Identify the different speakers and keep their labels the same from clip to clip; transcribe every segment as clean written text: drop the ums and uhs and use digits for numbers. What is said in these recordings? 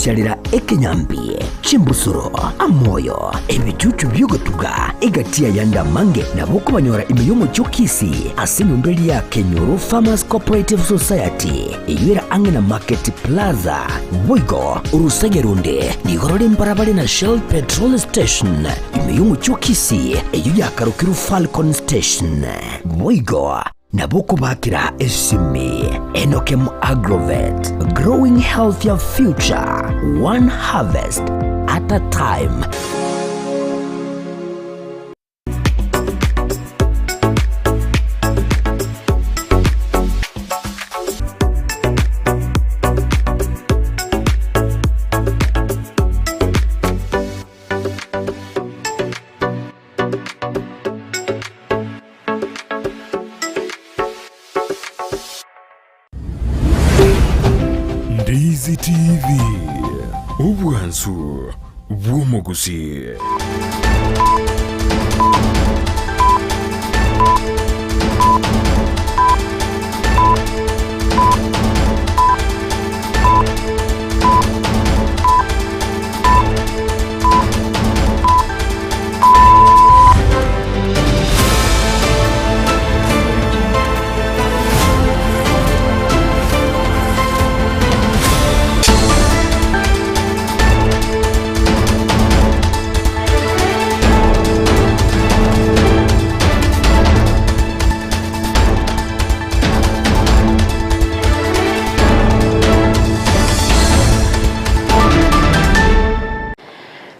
Speaker 1: Ogosiarera ekenyambi, chimbusuro, amoyo, ebichuchu bi'ogotuga, egati y'ayande amange nabo okobanyora ime y'omochie o Kisii ase enyomba eria ya Kenyoro Farmers Cooperative Society eyio ere ang'e na Market Plaza. Boigo orosege ronde nigo rore mbarabare na Shell Petrol Station ime y'omochie o Kisii eyio yakarokirwe Falcon Station. Boigo Nabo okobakera esimi. Enokem Agrovet, growing healthier future, one harvest at a time.
Speaker 2: Ndizi TV, obwansu bw'omogusii.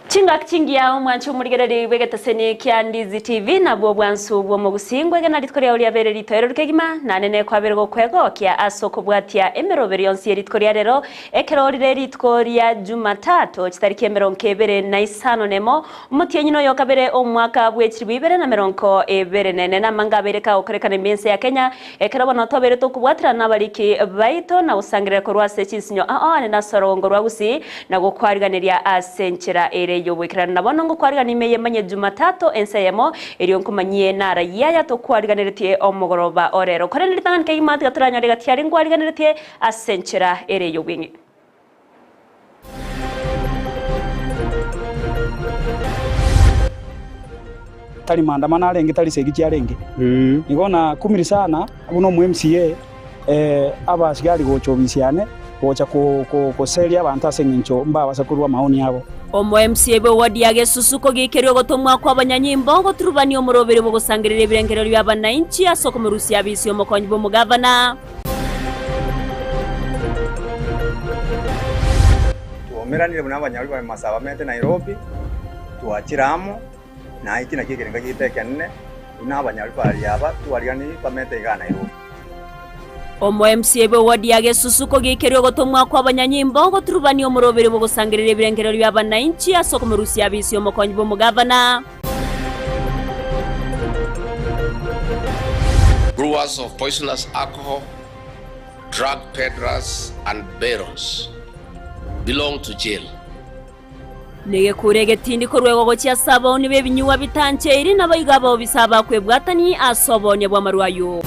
Speaker 3: Chingaki chingiya omwanche omorigereria bw'egeteseni kia Ndizi TV nabwo obwansu bw'omogusii ngwegena rituko riao riabeire ritoereru kegima nane nekwabere gokwegokia ase okobwatia emeroberi yonsi ye rituko ria rero ekero rire rituko ria Jumatato chitariki emerongo ebere na isano nemo omotienyi noyo okabere omwaka bwe chilibu ibere na merongo ebere nene namanga abeire kagokorekana ime ense ya Kenya Ekero bono tobeire tokobwaterana nabariki baito na gosangerera korwa ase chinsinyo ao ane nase orogongo rwa Gusii, na gokwariganeria ase enchera ere y'oboikeranu. Na bono ngokwarigania ime y'emanye Jumatato ense eyemo, erio nkomanyie narayia aya tokwariganeretie omogoroba o rero. Korende ritang'ani kegima tiga toranyore gati aria nkwariganeretie ase enchera ere y'obweng'e.
Speaker 4: Tari maandamano arenge, tari segi chiarenge. Igo nakumiri sana buna omo MCA abasigari gocha obisi yane gocha goseria abanto ase eng'encho mbabasa korua amaoni abo.
Speaker 3: Omo MCA bwe ward ya Gesusu kogiikeria ogotomwa kw'abanyanyimbo goturubania omoroberi bw'ogosangereria ebirengererio bi'abanainchi ase okomorusia abisi omokonyi bw'omogavana.
Speaker 5: Twaumeranire buna abanyarori ba Emasa abamenyete Nairobi, twachire amo, na eki nakio ekerengo giaito ekenene, buna abanyarori baria aba twariganirie bamenyete igaa Nairobi.
Speaker 3: Omo MCA bwe ward ya Gesusu kogiikeria ogotomwa kw'abanyanyimbo goturubania omoroberi bw'ogosangereria ebirengererio bi'abanainchi ase okomorusia abisi omokonyi bw'omogavana.
Speaker 6: Brewers of poisonous alcohol, drug peddlers and barons belong to jail.
Speaker 3: Negekure egetindi korwa igo gochia ase abaoni b'ebinyugwa bitancheiri, naboigo abaobisa abakwebwatania ase oboonia bw'amarwa ayio.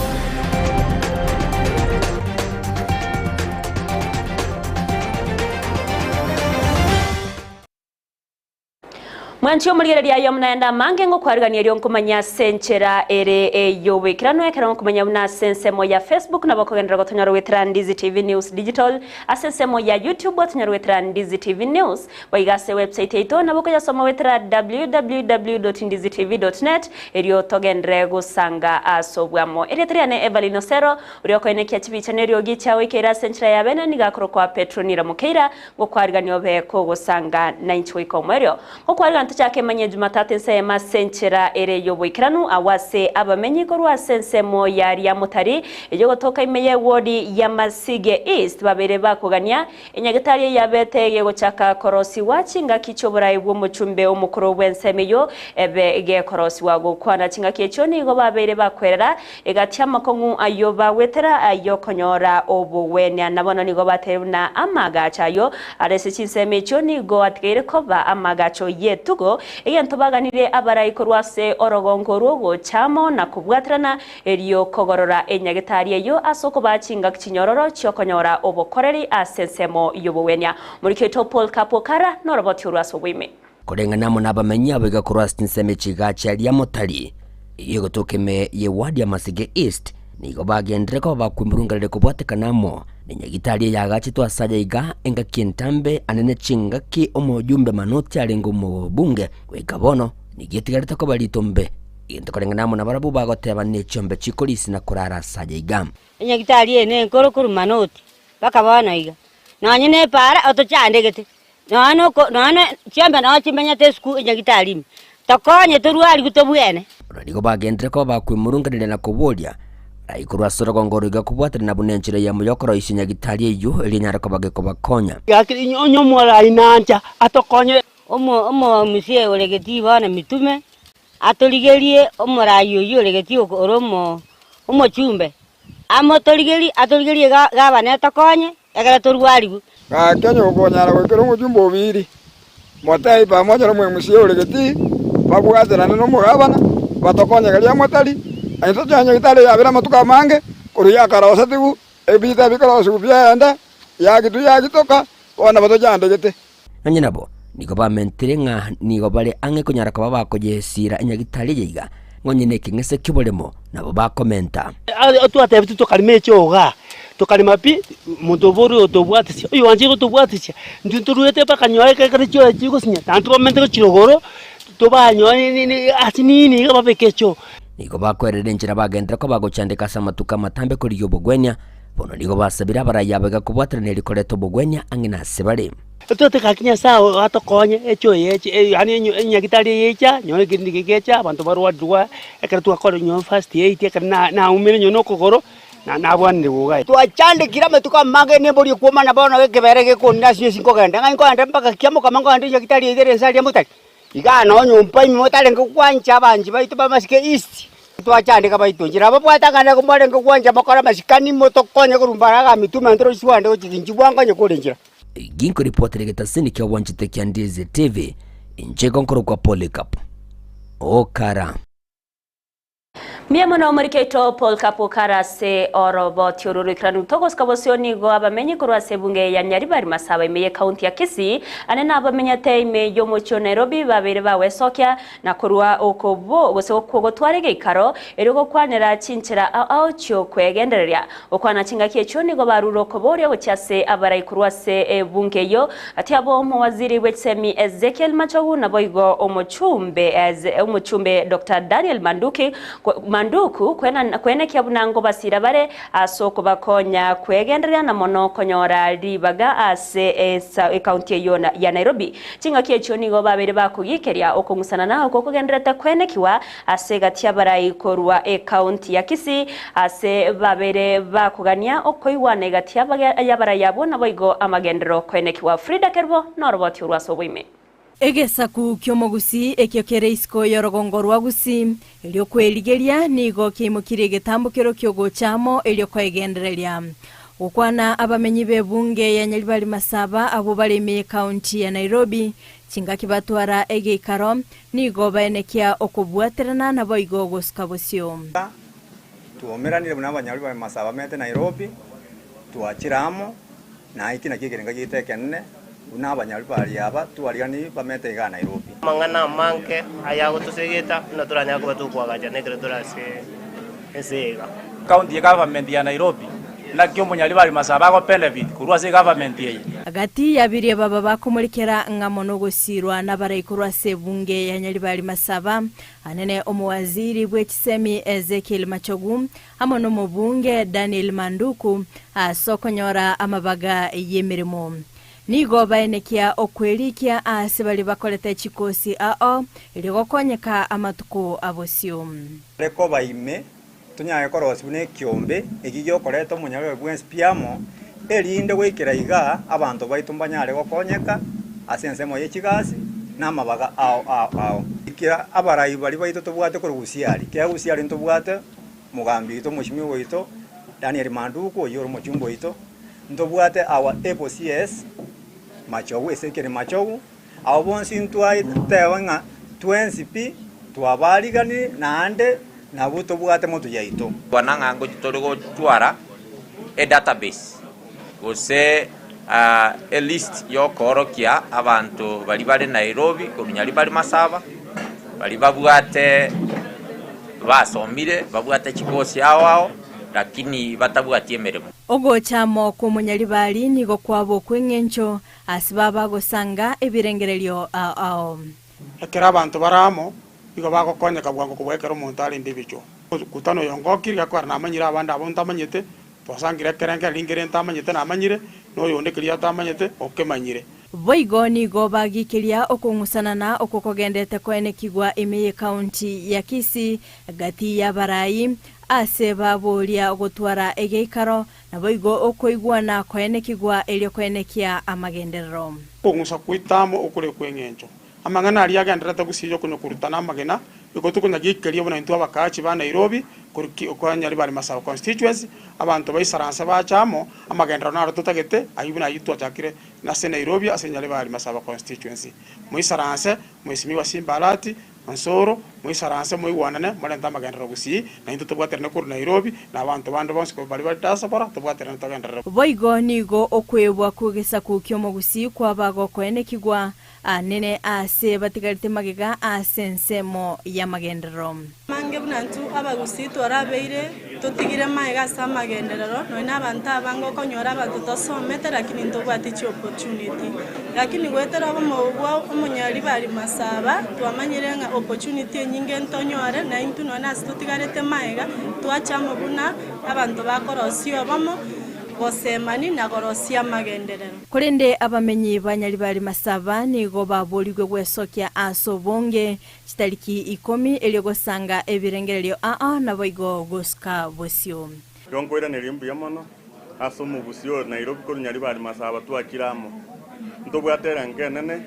Speaker 3: Mwanche omorigereria aye omunaende amange ngokwarigania erio nkomanya ase enchera ere ey'oboikeranu ekero nkomanya buna ase ensemo ya Facebook nabo okogenderera gotonyora goetera Ndizi TV News Digital ase ensemo ya YouTube otonyore goetera Ndizi TV News boigo ase website yaito nabo okoyasoma goetera www.ndizitv.net erio togenderere gosanga ase obwamo. Erieta riane Evelyn Osero oria okoenekia chibicha na eriogi chiagoikeire ase enchera ya bene nigo akorokwa Petronila Mokeira Ngokwarigania obe kogosanga nainche goika omoerio. Ngokwarigania tochake emanye Jumatatu ense eyemo ase enchera ere y'oboikeranu, agwo ase abamenyi korwa ase ensemo ya Riamotari ey'ogotoka ime y'ewodi ya Masige East babeire bakogania enyagetari eyabete gegochaka korosigwa chingaki chi'oborai bw'omochumbe omokoro bw'ensemo eyio ebe gekorosigwa. Gokwana chingaki echio nigo babeire bakwerera Egati amakong'u ayio bagwetera ay'okonyora obogwenia, na bono nigo bateire buna amaagacho ayio are ase chinsemo echio nigo atigaire koba amaagacho y'etugo. Manduku egento baganirie abarai korwa ase orogongo orwo gocha amo na kobwaterana erio kogorora enyagetari eyio ase okobaa chingaki chinyororo chiokonyora obokoreri ase ensemo y'obogwenia. Omoriki oito Paul Kapu Okara noroboti orwo ase oboime.
Speaker 1: Koreng'ana amo nabamenyi abo iga korwa ase chinsemo echigacha ria Motari, eyio egotoka ime ye ward ya Masige East, nigo bagenderere koba bakwemurunganeria kobwatekana amo ne nyagitari eyagachetwe ase aya iga engaki entambe ane ne chingaki omojumbe Manoti arenge omobunge goika bono nigo etigarete koba ritombe egento koreng'ana amo nabarabwo bagoteba nechiombe chikorisi na korara ase aya iga.
Speaker 7: Enyagitari eye nenkoro korwa Manoti mpaka bono iga, nonye na epaara otochandegete, Nonya noko nonya ne chiombe nao chimenyete esukuru enyagitari ime, tokonye torwarigwe tobwene.
Speaker 1: Bono nigo bagenderire koba bakwemurunganeria na koboria, Rai korwa ase orogongo oro iga kobwaterana buna enchera eyemo y'okoroisia nyagitari eyio eria enyare koba gekobakonya.
Speaker 8: Gaki onye omorai nancha atokonye.
Speaker 7: Omo omomusie ore getii bono mitume, atorigerie omorai oyio ore getii ore omo omochumbe, amotorigerie atorigerie iga gavana etokonye, ekero torwarigwe.
Speaker 9: Gaki onye gokonyara goikera omochumba o biri, motebi pamoja nomwemusia ore getii, babwaterane nomogabana, batokonye keria motari, na intwe tochanye gitari yabere amatuko amange, korwa yakarosetigwe, ebiita bikarosigwa biaenda, yagitwa yagitoka, bono nabo tochandegete.
Speaker 1: Nonya nabo, nigo bamentire ng'a nigo bare ang'e konyara koba bakoyesiira enyagitari eye iga, ng'a onye nekeng'ese ki'oboremo, nabo bakomenta.
Speaker 8: Twatebetie tokarema echogaa, tokarema pi, omonto obo ore otobwatisia, oyoanchire gotobwatisia, intwe ntoruete mpaka nyowe ekero chioye chigosinya, naende tobamente gochia igoro, tobanyore ase nini iga babeke echoo.
Speaker 1: Nigo bakwerera enchera bagenderera koba gochandeka ase amatuko amatambe korigia obogwenia, Bono nigo basabire abarai aba iga kobwaterana erio koreta obogwenia ang'e nase bare.
Speaker 8: Etwete gaki Nyasae oo atokonye echo eyeche yaani enyagitari eye echa nonye ekirindi gecha abanto barwarirwe ekero twakora nonye first aid ekero na naumire nonye na okogoro na nabwanire iga iga.
Speaker 10: Twachandekire amatuko amange nembori ekwomana bono ekebere gekondina ase inse nkogenda, ng'a nkogenda mpaka kiamokama nkogenda enyagitari eye ere ense aria motari. Igaa noo nyomba ime motarenge gwancha abanchi baito b'amasiko East, twachandeka baito nchera ababwate ang'ana igo mwarenge gwancha mokore amasikani motokonye korwa mbare aga mitume ntoro chwande gochia inchi bwango onye kore nchera.
Speaker 1: Ginkoripotera egetaseni kia obwanchete kia Ndizi TV, inche igo nkorokwa Polycarp Okara.
Speaker 3: Mbuya mono omoriki oito Paul Kapukara ase oroboti oru roikeranu togosika bosio nigo abamenyi korwa ase ebunge ya Nyaribari Masaba ime ye county ya Kisii ane nabamenyete ime y'omochie o Nairobi babeire bagwesokia na korwa okobo gose gotwara egeikaro erio gokwanera chinchera ao ao chiokwegendereria gokwana chingaki echio nigo barure okoboria gochia ase abarai korwa ase ebunge eyio Gati abo omowaziri bw'echisemi Ezekiel Machogu naboigo omochumbe omochumbe Doctor Daniel Manduki Manduku kwenekia buna ngobasira bare ase okobakonya kwegendereria na mono konyora ribaga ase ekaunti eyio ya Nairobi. Chingaki echio nigo babeire bakogikeria okong'usanana okwo kogendererete kwenekiwa Ase egati y'abarai korwa ekaunti ya Kisii, ase babeire bakogania okoigwana egati y'abarai abwo naboigo amagenderero koenekigwa. Frida Kerubo noroboti orwo ase oboime.
Speaker 11: Egesaku ki'omogusii ekio kere isiko y'orogongo rwa Gusii, erio kwerigeria nigo kiaimokirie egetambokero ki'ogocha amo erio koegendereria. Gokwana abamenyi b'ebunge ya Nyaribari Masaba abwo bare ime y'ekaunti ya Nairobi, chingaki batwara egeikaro Nigo baenekia okobwaterana naboigo gosuka bosio.
Speaker 5: Twaumeranire buna abanyarori ba Masaba bamenyete Nairobi, twachire amo, na eki nakio ekerengo giaito ekenene, buna abanyarori baria aba twarigani bamenyete igaa Nairobi.
Speaker 12: Amang'ana amange ayagotosegeta buna toranyare koba tokoagachana ekero tore ase ense eye iga.
Speaker 13: County government ya Nairobi, naki omonyaribari Masaba ago benefit korwa ase egovernment eye?
Speaker 11: Gati ya biria baba bakomorekera ng'a mono ogosiirwa nabarai korwa ase ebunge ya Nyaribari Masaba, anene omowaziri bwe chisemi Ezekiel Machogu amo nomobunge Daniel Manduku ase okonyora amabaga y'emeremo. Nigo baenekia okwerikia aase baria bakorete chikosi ao, erio gokonyeka amatuko abosio.
Speaker 5: Are koba ime, tonyare korosia buna ekiombe eki giokoreta omonyarebe bwensi pi amo, erinde goikera iga abanto baito mbanyare gokonyeka ase ensemo ye chigasi na amabaga ao ao ao. Kera abarai baria baito tobwate korwa Gusiari, kera Gusiari ntobwate mogambi oito omochimi oito Daniel Manduku oyio ore omochumba oito, ntobwate our able CS Machogu Ezekiel Machogu. Abwo bonsi ntwaeteba ng'a twensi pi twabariganirie naende nabwo tobwate motwe yaito.
Speaker 14: Kwana ng'a ngochi tore gotwara edatabase gose elist yokoorokia abanto baria bare Nairobi korwa Nyaribari Masaba, baria babwate basomire babwate chikosi ao ao lakini batabwati emeremo.
Speaker 11: Ogochamo kw'omonyaribari nigo kwaba okw'engencho ase babagosanga ebirengererio ao ao.
Speaker 15: Ekero abanto bare amo, nigo bagokonyeka bwango kobua ekero omonto arende ebichwa. Mokutano oyo ngokire, gakogera namanyire abande abwo ntamanyete, twasangire ekerengererio nkere ntamanyete namanyire, na oyonde keria atamanyete okemanyire.
Speaker 11: Boigo nigo bagikeria okong'usanana okwo kogendete koenekigwa ime y'Ekaunti ya Kisii gati y'abarai ase baboria gotwara egeikaro naboigo okoigwana koenekigwa erio koenekia amagenderero.
Speaker 15: Okong'usa kw'etamo okore kw'engencho. Amang'ana aria agendererete gusii y'okonyokorutana amagena, igo tokonyageikeria buna intwe abakaachi ba Nairobi, korwa Nyaribari Masaba Constituency, abanto baisaranse bache amo, amagenderero naro totagete, ayio buna ayio twachakire ase Nairobi ase Nyaribari Masaba Constituency. Moisaranse, Mheshimiwa Simba Arati, Onsoro, moisaranse moigwanane, morente amagenderero gusii, na intwe tobwaterane korwa Nairobi, na abanto bande bonsi korwa baria bare diaspora, tobwaterane togenderere.
Speaker 11: Boigo nigo okwebwa kw'egesaku ki'omogusii kwaba gokoenekigwa Anene aase batigarete magega ase ensemo y'amagenderero.
Speaker 16: Amange buna intwe abagusii twarabeire totigire magega ase amagenderero, nonya na abanto abange okonyora abanto tosomete lakini ntobwati chiopportunity. Lakini goetera obomo bwa omonyaribari Masaba, twamanyire ng'a opportunity enyinge ntonyore, na intwe nonya ase totigarete magega, twacha amo buna abanto bakorosia obomo, gosemani na korosia amagenderero.
Speaker 11: Korende abamenyi ba Nyaribari Masaba nigo baborigwe gwesokia ase obonge chitariki ikomi erio gosanga ebirengererio aa naboigo gosuka bosio.
Speaker 17: Igo nkoiraneria mbuya mono ase omogusi o Nairobi korwa Nyaribari Masaba twachire amo. Ntobwate erengo enene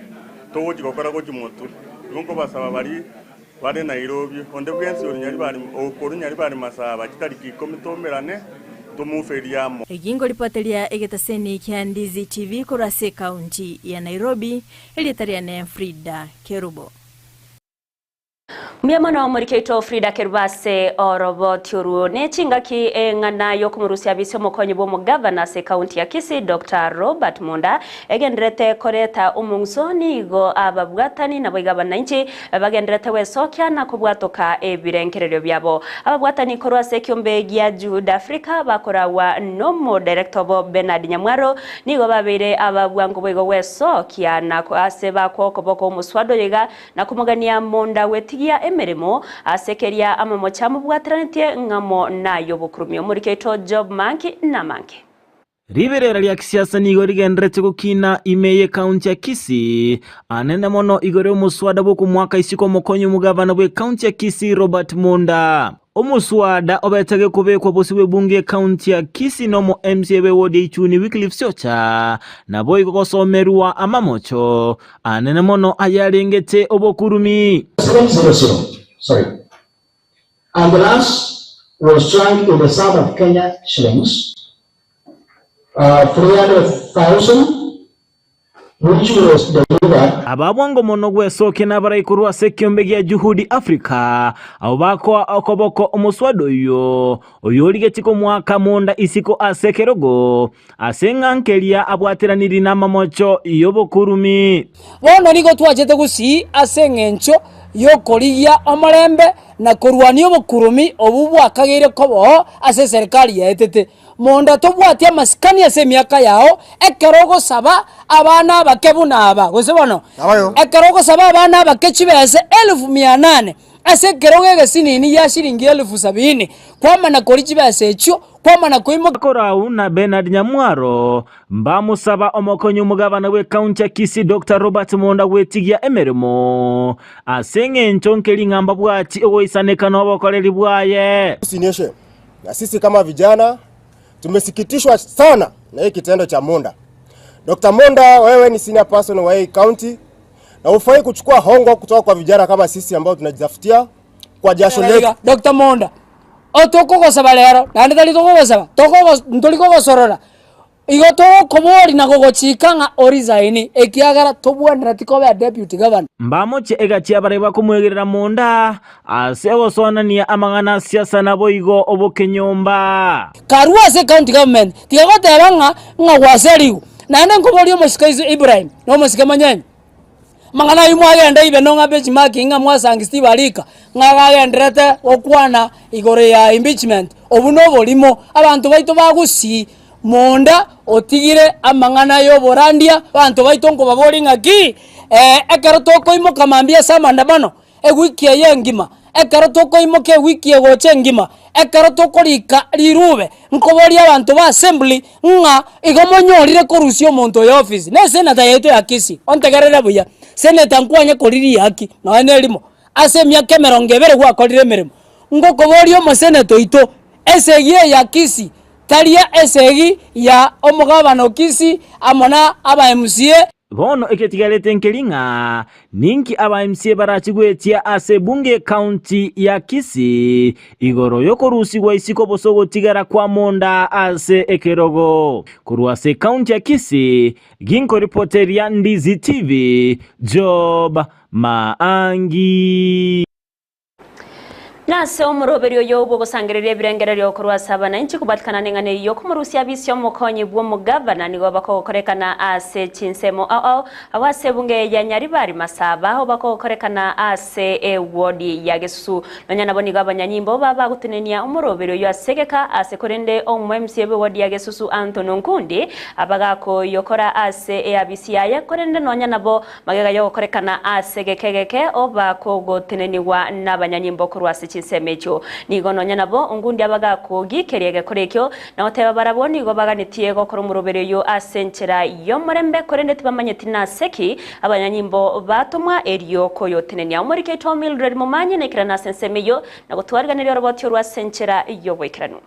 Speaker 17: togochi gokora gochia motwe. Igo nkobasaba baria bare Nairobi, onde bwensi ore Nyaribari okorwa Nyaribari Masaba chitariki ikomi toumerane tomuferie amo.
Speaker 11: Egingo ripoteria egetaseni kia Ndizi TV korwa ase ekaunti ya Nairobi, erieta riane Frida Kerubo.
Speaker 3: Mbuya mono omoriki oito Frida Kerubo ase oroboti orwo. Ne chingaki eng'ana yokomorusia abisi omokonyi bw'omogavana ase ekaunti ya Kisii Doctor Robert Monda egendererete koreta omong'uso nigo ababwatani naboigo abanainchi Bagendererete gwesokia na kobwatoka ebirengererio biabo. Ababwatani korwa ase ekiombe gia Jude Africa bakoragwa n'omodirector obo Bernard Nyamwaro nigo babeire ababwango boigo gwesokia na ase bakwa okoboko omoswada oyo iga na komogania monda gwetigia emeremo ase keria amamocha amobwateranetie ng'amo nayobokurumi. Omoriki oito Job Manki namange.
Speaker 18: Riberera ria kisiasa nigo rigenderete gokina ime y'ekaunti ya Kisii, anene mono igoro y'omoswada bw'okomoaka isiko omokonyi omogavana bw'ekaunti ya Kisii Robert Monda. Omoswada obete gekobekwa bosio bw'ebunge y'ekaunti ya Kisii na omo MCA bw'ewodi ya Ichuni Wycliffe Siocha naboigo gosomerwa amamocho anene mono ayarengete obokurumi.
Speaker 19: 700, sorry, and the last was shrunk in the sum of Kenya shillings 300,000 which was delivered.
Speaker 18: Ababwango mono gwesokia nabarai korwa ase ekiombe gia Juhudi Africa, abwo bakoa okoboko omoswada oyio, oyorigetie komoaka monda isiko ase ekerogo, ase ng'a nkeria abwateraniri namamocho y'obokurumi.
Speaker 20: Bono nigo twachete gusii ase engencho y'okorigia omorembe na korwania obokurumi obwo bwakageire koba oo ase eserikari yaetete. Monda tobwati amasikani ase emiaka yao ekero ogosaba abana abake buna aba, gose bono ekero ogosaba abana abake chibesa elfu mia nane ase ekerogo egesinini gia shilingi elfu sabini, kwamana koria chibesa echio, kwamana koimokia.
Speaker 18: Korau na Bernard Nyamwaro mbamosaba omokonyi omogabana bw'ekaunti ya Kisii Doctor Robert Monda gwetigia emeremo ase eng'encho nkeri ng'a mbabwati ogoisaneka nobokoreri bwaye.
Speaker 21: Nation Na sisi kama vijana tumesikitishwa sana na hii kitendo cha Monda. Dr. Monda, wewe ni senior person wa hii county na hufai kuchukua hongo kutoka kwa vijana kama sisi ambao tunajitafutia kwa jasho letu.
Speaker 20: Dr. Monda, otokogosaba rero naende tari tokogosaba, tokogo ntori kogosorora. Igo togokoboria na gogochika ng'a orisaini, ekiagera tobwenereti koba deputy governor.
Speaker 18: Mbamochie egati abarai bakomwegerera monda ase ogosoanania amang'ana a siasa naboigo obokenyomba.
Speaker 20: Karue ase county government, tiga goteba ng'a ng'a gwaserigwe. Naende nkoborie omosike Ibrahim na omosike Manyenya, amang'ana ayio mwagenda ibe nong'a benchmarking ng'a mwasangi Steve Arika, ng'a gagendererete gokwana igoro ya impeachment, obwo noborimo. Abanto baito ba Gusii Monda otigire amang'ana y'oborandia, abanto baito nkobaboria ng'aki, ekero tokoimoka mambia ase amandamano, ewiki eye engima, ekero tokoimoka ewiki egocha engima, ekero tokorika rirube, nkoboria abanto ba assembly ng'a igo monyorire korusia omonto oyo office. Na eseneta yaito ya Kisii, ontegerere buya, senator nkwanye koriria haki nonya na erimo, ase emiaka emerongo ebere gwakorire emeremo, ngokoboria omoseneta oito, esegi eye ya Kisii, Taria esegi ya omogabana o Kisii amo na aba MCA.
Speaker 18: Bono eketigarete nkeri ng'a ninki aba MCA barachi goetia ase ebunge y'ecounty ya Kisii igoro y'okorusigwa isiko bosa ogotigara kwa monda ase ekerogo. Korwa ase ecounty ya Kisii, ginkoripoteria Ndizi TV, Job Maangi.
Speaker 3: Nase omoroberio oyo bw'ogosangereria ebirengererio korwa ase abananchi kobatikana neng'ana eyio y'okomorusia abisi omokonyi bw'omogavana nigo bakogokorekana ase chinsemo ao ao agwo ase ebunge ya Nyaribari Masaba aho bakogokorekana ase ewodi ya Gesusu. Nonya nabo nigo abanyanyimbo babagotenenia omoroberio oyo ase egeka ase korende omo-MCA bw'ewodi ya Gesusu Anthony Onkundi abagakoyokora ase eabisi yaye korende nonya nabo Magega y'ogokorekana ase egeka egeke oba kogotenenigwa nabanyanyimbo korwa ase chinsemo echio. Nigo nonya nabo ongundi abagakogiikeria egekora ekio, na goteba barabwo nigo baganetie gokora omoroberi oyio ase enchera y'omorembe, korende tibamanyeti nase ki abanyanyimbo batomwa erio koyotenenia. Omoriki oito Mildred Momanyi naikerane ase ensemo eyio, na gotwariganeria oroboti orwo ase enchera y'oboikeranu.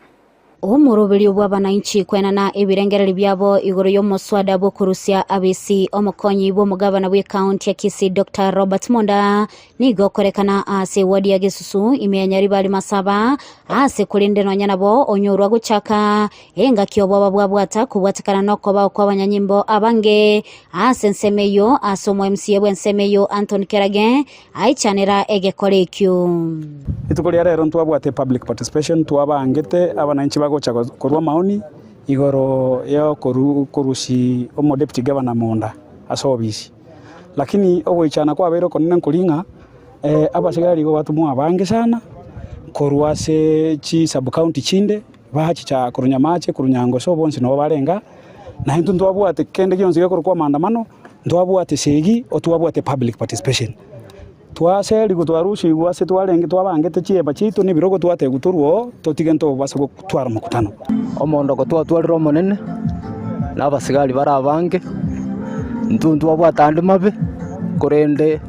Speaker 2: Omoroberio bw'abanainchi kwenana ebirengererio biabo igoro y'omoswada bw'okorusia abisi omokonyi bw'omogabana bw'ekaunti ya Kisii Doctor Robert Monda nigo okorekana ase ewadi ya Gesusu ime ya Nyaribari Masaba ase korende nonya nabo onyorwa gochaka engaki obwoba bwabwata kobwatekana nokobao kw'abanyanyimbo abange ase ensemo eyio ase omo MCA bw'ensemo eyio Anthony Kerage Aichanera egekora ekio.
Speaker 4: Rituko ria rero ntwabwate public participation, twabangete abananchi bagocha korwa amaoni igoro ya korusia omo deputy governor monda ase obisi. Lakini ogoichana kwabeire okonene nkori ng'a abasigari igo batomwa abange sana korwa ase chi sub county chinde bachicha korwa Nyamache, korwa Nyangoso bonsi nabo barenge aa, naintwe ntwabwate kende gionsi gekorokwa maandamano. Ntwabwate esegi o twabwate public participation. Twaserigwe twarusigwe ase twarenge twabangete chiema chiaito na ebirogo twatebiwa torwe oo totige ntobasa gotwara omokutano.
Speaker 22: Omondoko twatwarire Omonene, na abasigari bare abange, intwe ntwabwate ande mabe, korende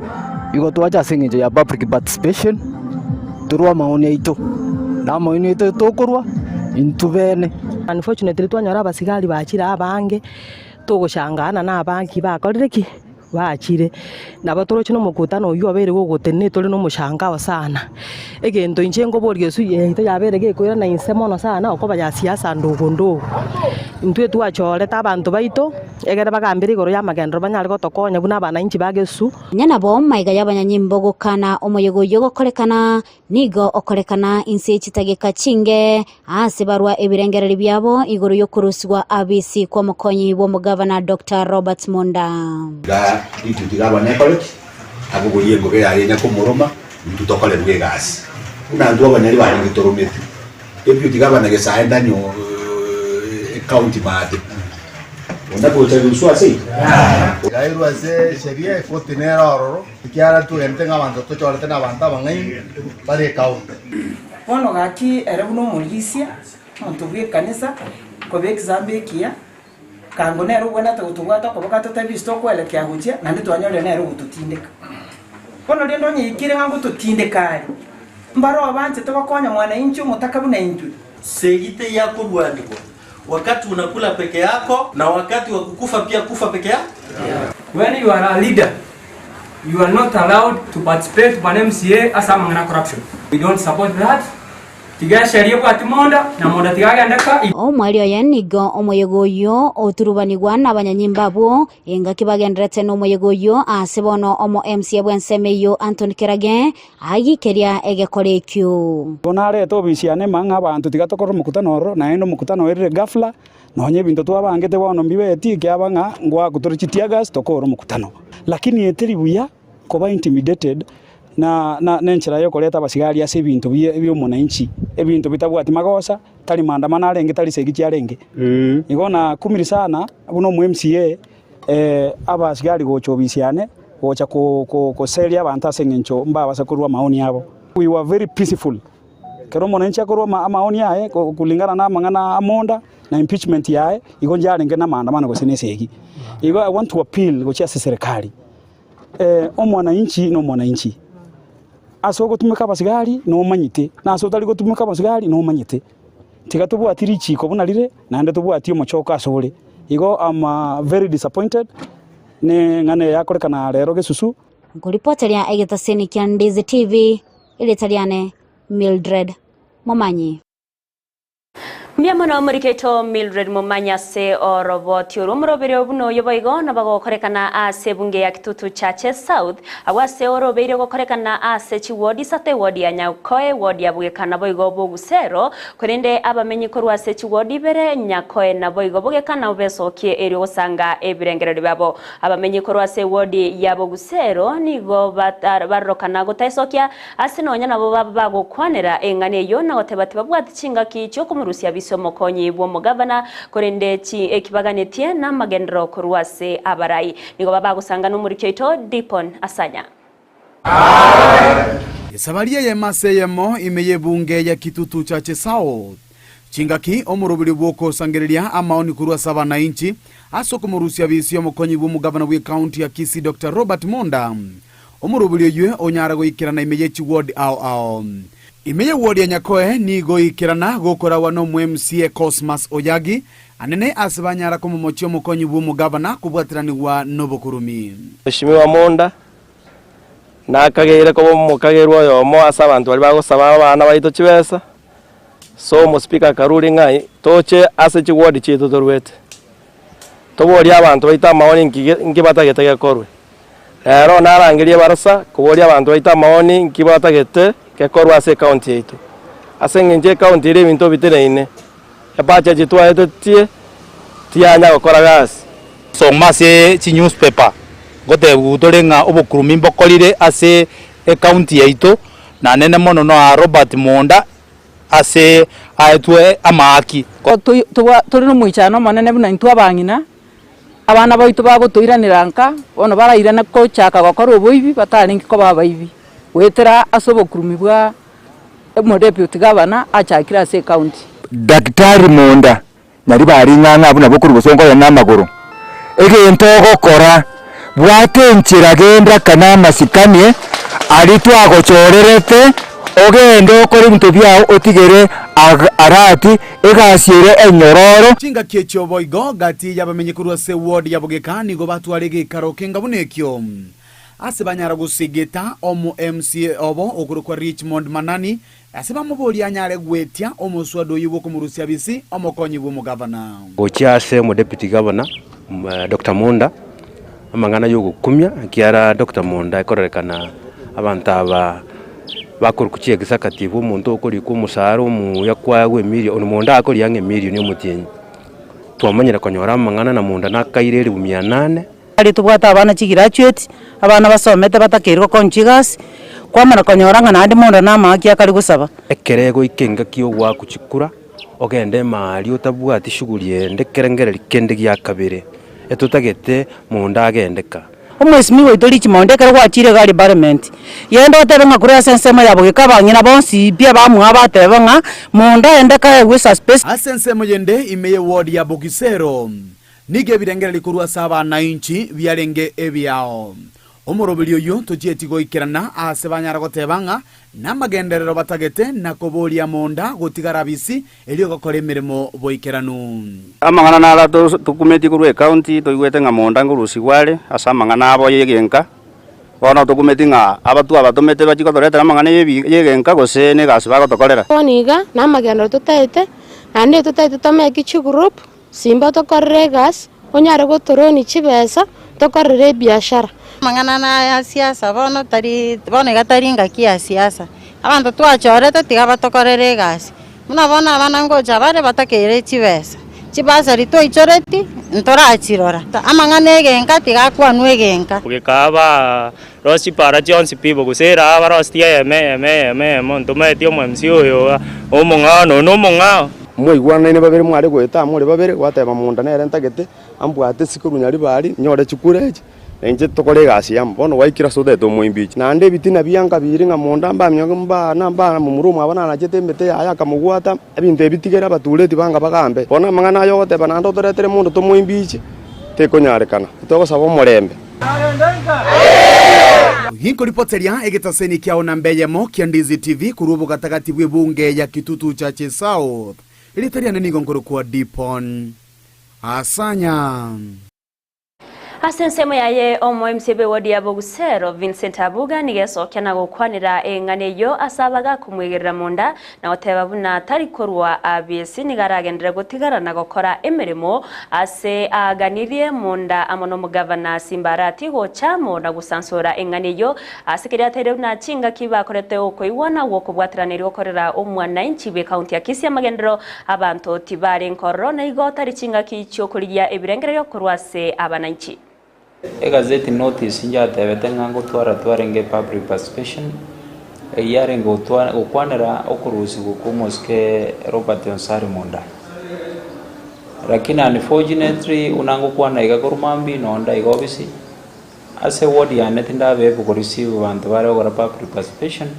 Speaker 22: igo twacha ase eng'encho ya public participation, torwe amaoni aito, na amaoni aito tokorwa intwe bene.
Speaker 23: Unfortunately twanyora abasigari bachire abange. Togoshangaana nabanki bakorire ki? Bachire. Nabo toroche nomokutano oyio obeire gogotenena tore nomoshangao sana. Egento inche nkoboria esu yaito yabeire gekoirana inse mono sana okoba ya siasa ndogo ndogo. Intwe twachorete abanto baito egere bagambere igoro y'amagenderero banyare gotokonya buna abananchi ba Gesu.
Speaker 2: Nonya nabo maiga y'abanyanyimbo gokana omoyega oyio gokorekana Nigo okorekana inse chitageka chinge aase barwa ebirengererio biabo igoro y'okorusigwa abisi kw'omokonyi bw'omogavana Doctor Robert Monda.
Speaker 24: Iga rituko iga abana ekore ki? Abogorie engobe yaye enya komoroma, intwe tokorerwe egasi. Buna intwe abanyari barenge toromete. Deputy gavana Gesae ndanyo ecounty maate. Onde gocha goiswa ase eye?
Speaker 25: Yairwe ase esheria ekoti nere ororo. Ekiagera twegenete ng'a abanto tochorete nabanto abang'aini bare ekaunti.
Speaker 26: Bono gaki ere buna omorisia, omonto bw'ekanisa, koba example ekiya, kango nere obwenerete gotobwata okoboko atotebie ase tokoelekea gochia, naende twanyorire nere ogototindeka. Bono rende onye yaikire ng'a ngototindeka are, mbare obanchete gokonya mwananchi omotaka buna intwe.
Speaker 27: Segite yakorwanigwa wakati unakula peke yako na wakati wa kukufa pia kufa peke yako.
Speaker 28: When you are a leader, you are not allowed to participate bwana MCA ase amang'ana a corruption. We don't support that. Tiga esheria ebwati monda, na monda tiga agende ka.
Speaker 2: Omweri oye nigo omoyega oyio oturubanigwa nabanyanyimbo abwo, engaki bagenderete nomoyega oyio ase bono omo MCA bw'ensemo eyio Anthony Kerage agikeria egekora ekio.
Speaker 4: Bono arete obisi yane emang'a ng'a abanto tiga tokore omokutano ororo, naende omokutano oerire ghafla, nonya ebinto twabangete bono mbibeti ekiaba ng'a ngoakwa tore chiteargas tokore omokutano. Lakini eteri buya koba intimidated na na nenchera yokoreta abasigari ase ebinto bia bia omonanchi, ebinto bitabwati magosa, tari maandamano arenge tari segi chiarenge. Igo nakumiri sana buna omo MCA abasigari gocha obisi yane, gocha ko ko koseria abanto ase eng'encho mbabase korwa amaoni abo. We were very peaceful, ekero omonanchi akorwa ama amaoni aye ko kulingana na amang'ana amonda na impeachment yaye, igo njarenge na amaandamano gose na esegi. Igo I want to appeal gochia ase serikali. Omwananchi nomwananchi, ase ogotumeka abasigari nomanyete, na ase otari gotumeka abasigari nomanyete. Tiga tobwati richiko buna rire, naende tobwati omochoko ase ore. Igo am very disappointed ne eng'ana eye yakorekana rero gesusu.
Speaker 2: Nkoripoteria egetaseni kia Ndizi TV, erieta riane Mildred Momanyi.
Speaker 3: Mbuya mono moriketo Mildred Momanyi ase oroboti orwo omoroberi buna oyo boigo nabagokorekana ase ebunge ya Kitutu Chache South agwo ase orobeire gokorekana ase chiwodi isato ewodi ya Nyakoe, ewodi ya Bogeka naboigo Bogusero korende abamenyi korwa ase chiwodi ibere Nyakoe naboigo Bogeka nabo besokie erio gosanga ebirengererio biabo. Abamenyi korwa ase ewodi ya Bogusero nigo barorokana gotaesokia Ase nonya nabo babe bagokwanera eng'ana eyio na goteba tibabwati chingaki chi'okomorusia bise omokonyi bw'omogavana, korende chi ekibaganetie namagenderero korwa ase abarai. Nigo babe bagosanga nomoriki oito Dipon Asanya.
Speaker 1: Esabari eyemo ase eyemo ime y'ebunge ya Kitutu Chache South. Chingaki omorobiri bw'okosangereria amaoni korwa ase abanainchi ase okomorusia bisi omokonyi bw'omogavana bw'ecounty ya Kisii Doctor Robert Monda. Omorobori oyio onyare goikerana ime ye chiward ao ao. Ime ye ward ya Nyakoe nigo oikerana gokoragwa nomo MCA Cosmas Oyagi, anene ase banyara komomochia omokonyi bw'omogavana kobwateranigwa nobokurumi.
Speaker 6: Mheshimiwa Monda, nakageire koba omokagerwa oyomo ase abanto baria bagosaba abana baito chibesa, so omospika akarure ng'a toche ase chiward chiaito toruete, toborie abanto baito amaoni nki nki batagete gekorwe. Rero narangerie ebarasa koboria abanto baito amaoni nki batagete gekorwe ase ecounty yaito. Ase eng'encho ecounty ere ebinto biteneine, ebudget twaetetie tiyanya gokora gasi.
Speaker 7: Soma ase chinewspaper ngotebiwa tore ng'a obokurumi mbokorire ase ecounty yaito na nene mono noa Robert Monda ase aetwe amaaki.
Speaker 8: Tore nomoichano omonene buna intwe abang'ina. Abana baito bagotoiranera nka, bono barairane gochaka gokora oboibi batarenge koba abaibi, goetera ase obokurumi bwa omodeputy gavana achakire ase ecounty.
Speaker 9: Daktari Monda, Nari baring'ang'a abwo nabo okorwa bosongo oye namagoro. Egento ogokora, bwata enchera genda kana amasikani aria twagochorerete, ogende okore ebinto biao otigere arati egasi ere enyororo.
Speaker 1: Chingaki echio boigo gati y'abamenyi korwa ase ward ya Bogeka nigo batwara egeikaro kenga buna ekio ase banyara gosigeta omo MCA obo okorokwa Richmond Manani ase bamoboria anyare gwetia omoswada oyio bw'okomorusia bisi omokonyi bw'omogavana.
Speaker 10: Gochia ase omodeputy governor Doctor Munda amang'ana yogokumia ekiara Doctor Munda ekororekana abanto aba bakorokwa chiexecutive omonto okorikwa omosara omuya kwaegwa emilion omonto akoria ang'e emilion omotienyi. Twamanyire konyora amang'ana na Munda nakaire elifu mia nane.
Speaker 12: Aria tobwate abana chigraduate, abana basomete batakeire gokonywa chigasi, kwamana konyora ng'a naende mondo namahaki akare gosaba.
Speaker 10: Ekero egoika engaki y'ogoakwa chikura, ogende emaaria otabwati shughuli ende ekerengererio kende gia kabere, etotagete monda agende ka.
Speaker 12: Omwesimigwa oito Richmond ekero gwachire iga aria parliament, genda otebe ng'a korwa ase ensemo ya bogeka abang'ina bonsi pi abamwabo batebe ng'a monda aende kaegwe suspension.
Speaker 1: Ase ensemo yende ime y'eward ya Bogisero, Nigo ebirengererio korwa ase abanainchi biarenge ebiao. Omoroberi oyio tochieti goikerana aase banyara goteba ng'a namagenderero batagete na koboria monda gotigara bisi erio gokora emeremo boikeranu.
Speaker 13: Amang'ana naro tokumetie korwa ecounty toigwete ng'a monda nkorusigwa are ase amang'ana abo y'egenka.
Speaker 5: Bono tokumeti ng'a abatwo abatomete bachie gotoretera amang'ana y'ebi y'egenka gose negasi bagotokorera.
Speaker 11: Bono iga namagenderero totaete, naende totaete tomeke chigroup, simba tokorere egasi, onyare gotoroni chibesa, tokorere ebiashara.
Speaker 13: Amang'ana naya siasa bono tari bono iga tari ngaki ya siasa, abanto twachorete tiga batokorere egasi. Buna bono abana ngocha bare batakeire chibesa, chibasari twaichoreti ntorachirora. Amang'ana egenka tiga akwanwe egenka.
Speaker 14: Goika barosie chipara chionsi pi gose ere barosetie eyemo eyemo eyemo eyemo ntomaeti omo MC oyo iga omong'ao nonya na omong'ao.
Speaker 15: Mwaigwanaine babere mware goeta amo ore babere, gwateba monda nere ntagete ambwate sikorwa nyaribari nyore chikura echi. Na inche tokore egasi amo. Bono gwaikire ase otaete omoimbichi. Naende ebitina bianka biiri ng'a monda mbamioke mbaa na mbaa momura omwabo nanachete emete yaye akamogwata, ebinto ebi tigere abatureti banga bagambe. Bono amang'ana aya ogoteba naende otoretere monto tomoimbiche, tekonyarekana. Titogosaba omorembe.
Speaker 1: Ginkoripoteria egetaseni kiao namba eyemo kia Ndizi TV korwa obogatagati bw'ebunge ya Kitutu Chache South. Erieta riane nigo nkorokwa Dipon Asanya.
Speaker 3: Ase ensemo yaye omo-MC bw'ewodi ya Bogusero, Vincent Abuga nigo esokia na gokwanera eng'ana eyio ase abagakomwegerera monda na goteba buna tari korwa abisi nigo aragenderere gotigara na gokora emeremo ase aaganirie monda amo nomogavana Simba Arati gocha amo na gosansora eng'ana eyio ase keria ateire buna chingaki bakorete okoigwana gw'okobwaterana erio gokorera omwanainchi bw'ekaunti ya Kisii amagenderero Abanto tibare nkororo, na igo tari chingaki chi'okorigia ebirengererio korwa ase abananchi.
Speaker 16: Egazeti notice njatebete ng'a ngotwara twarenge public participation, eyio yarenge gotwa gokwanera okorusigwa kwa omosike Robert Onsari Monda. Lakini unfortunately buna ngokwana iga korwa mambia nonde iga ofisi, ase eward yane tindabe able koreceive abanto bare gokora public participation.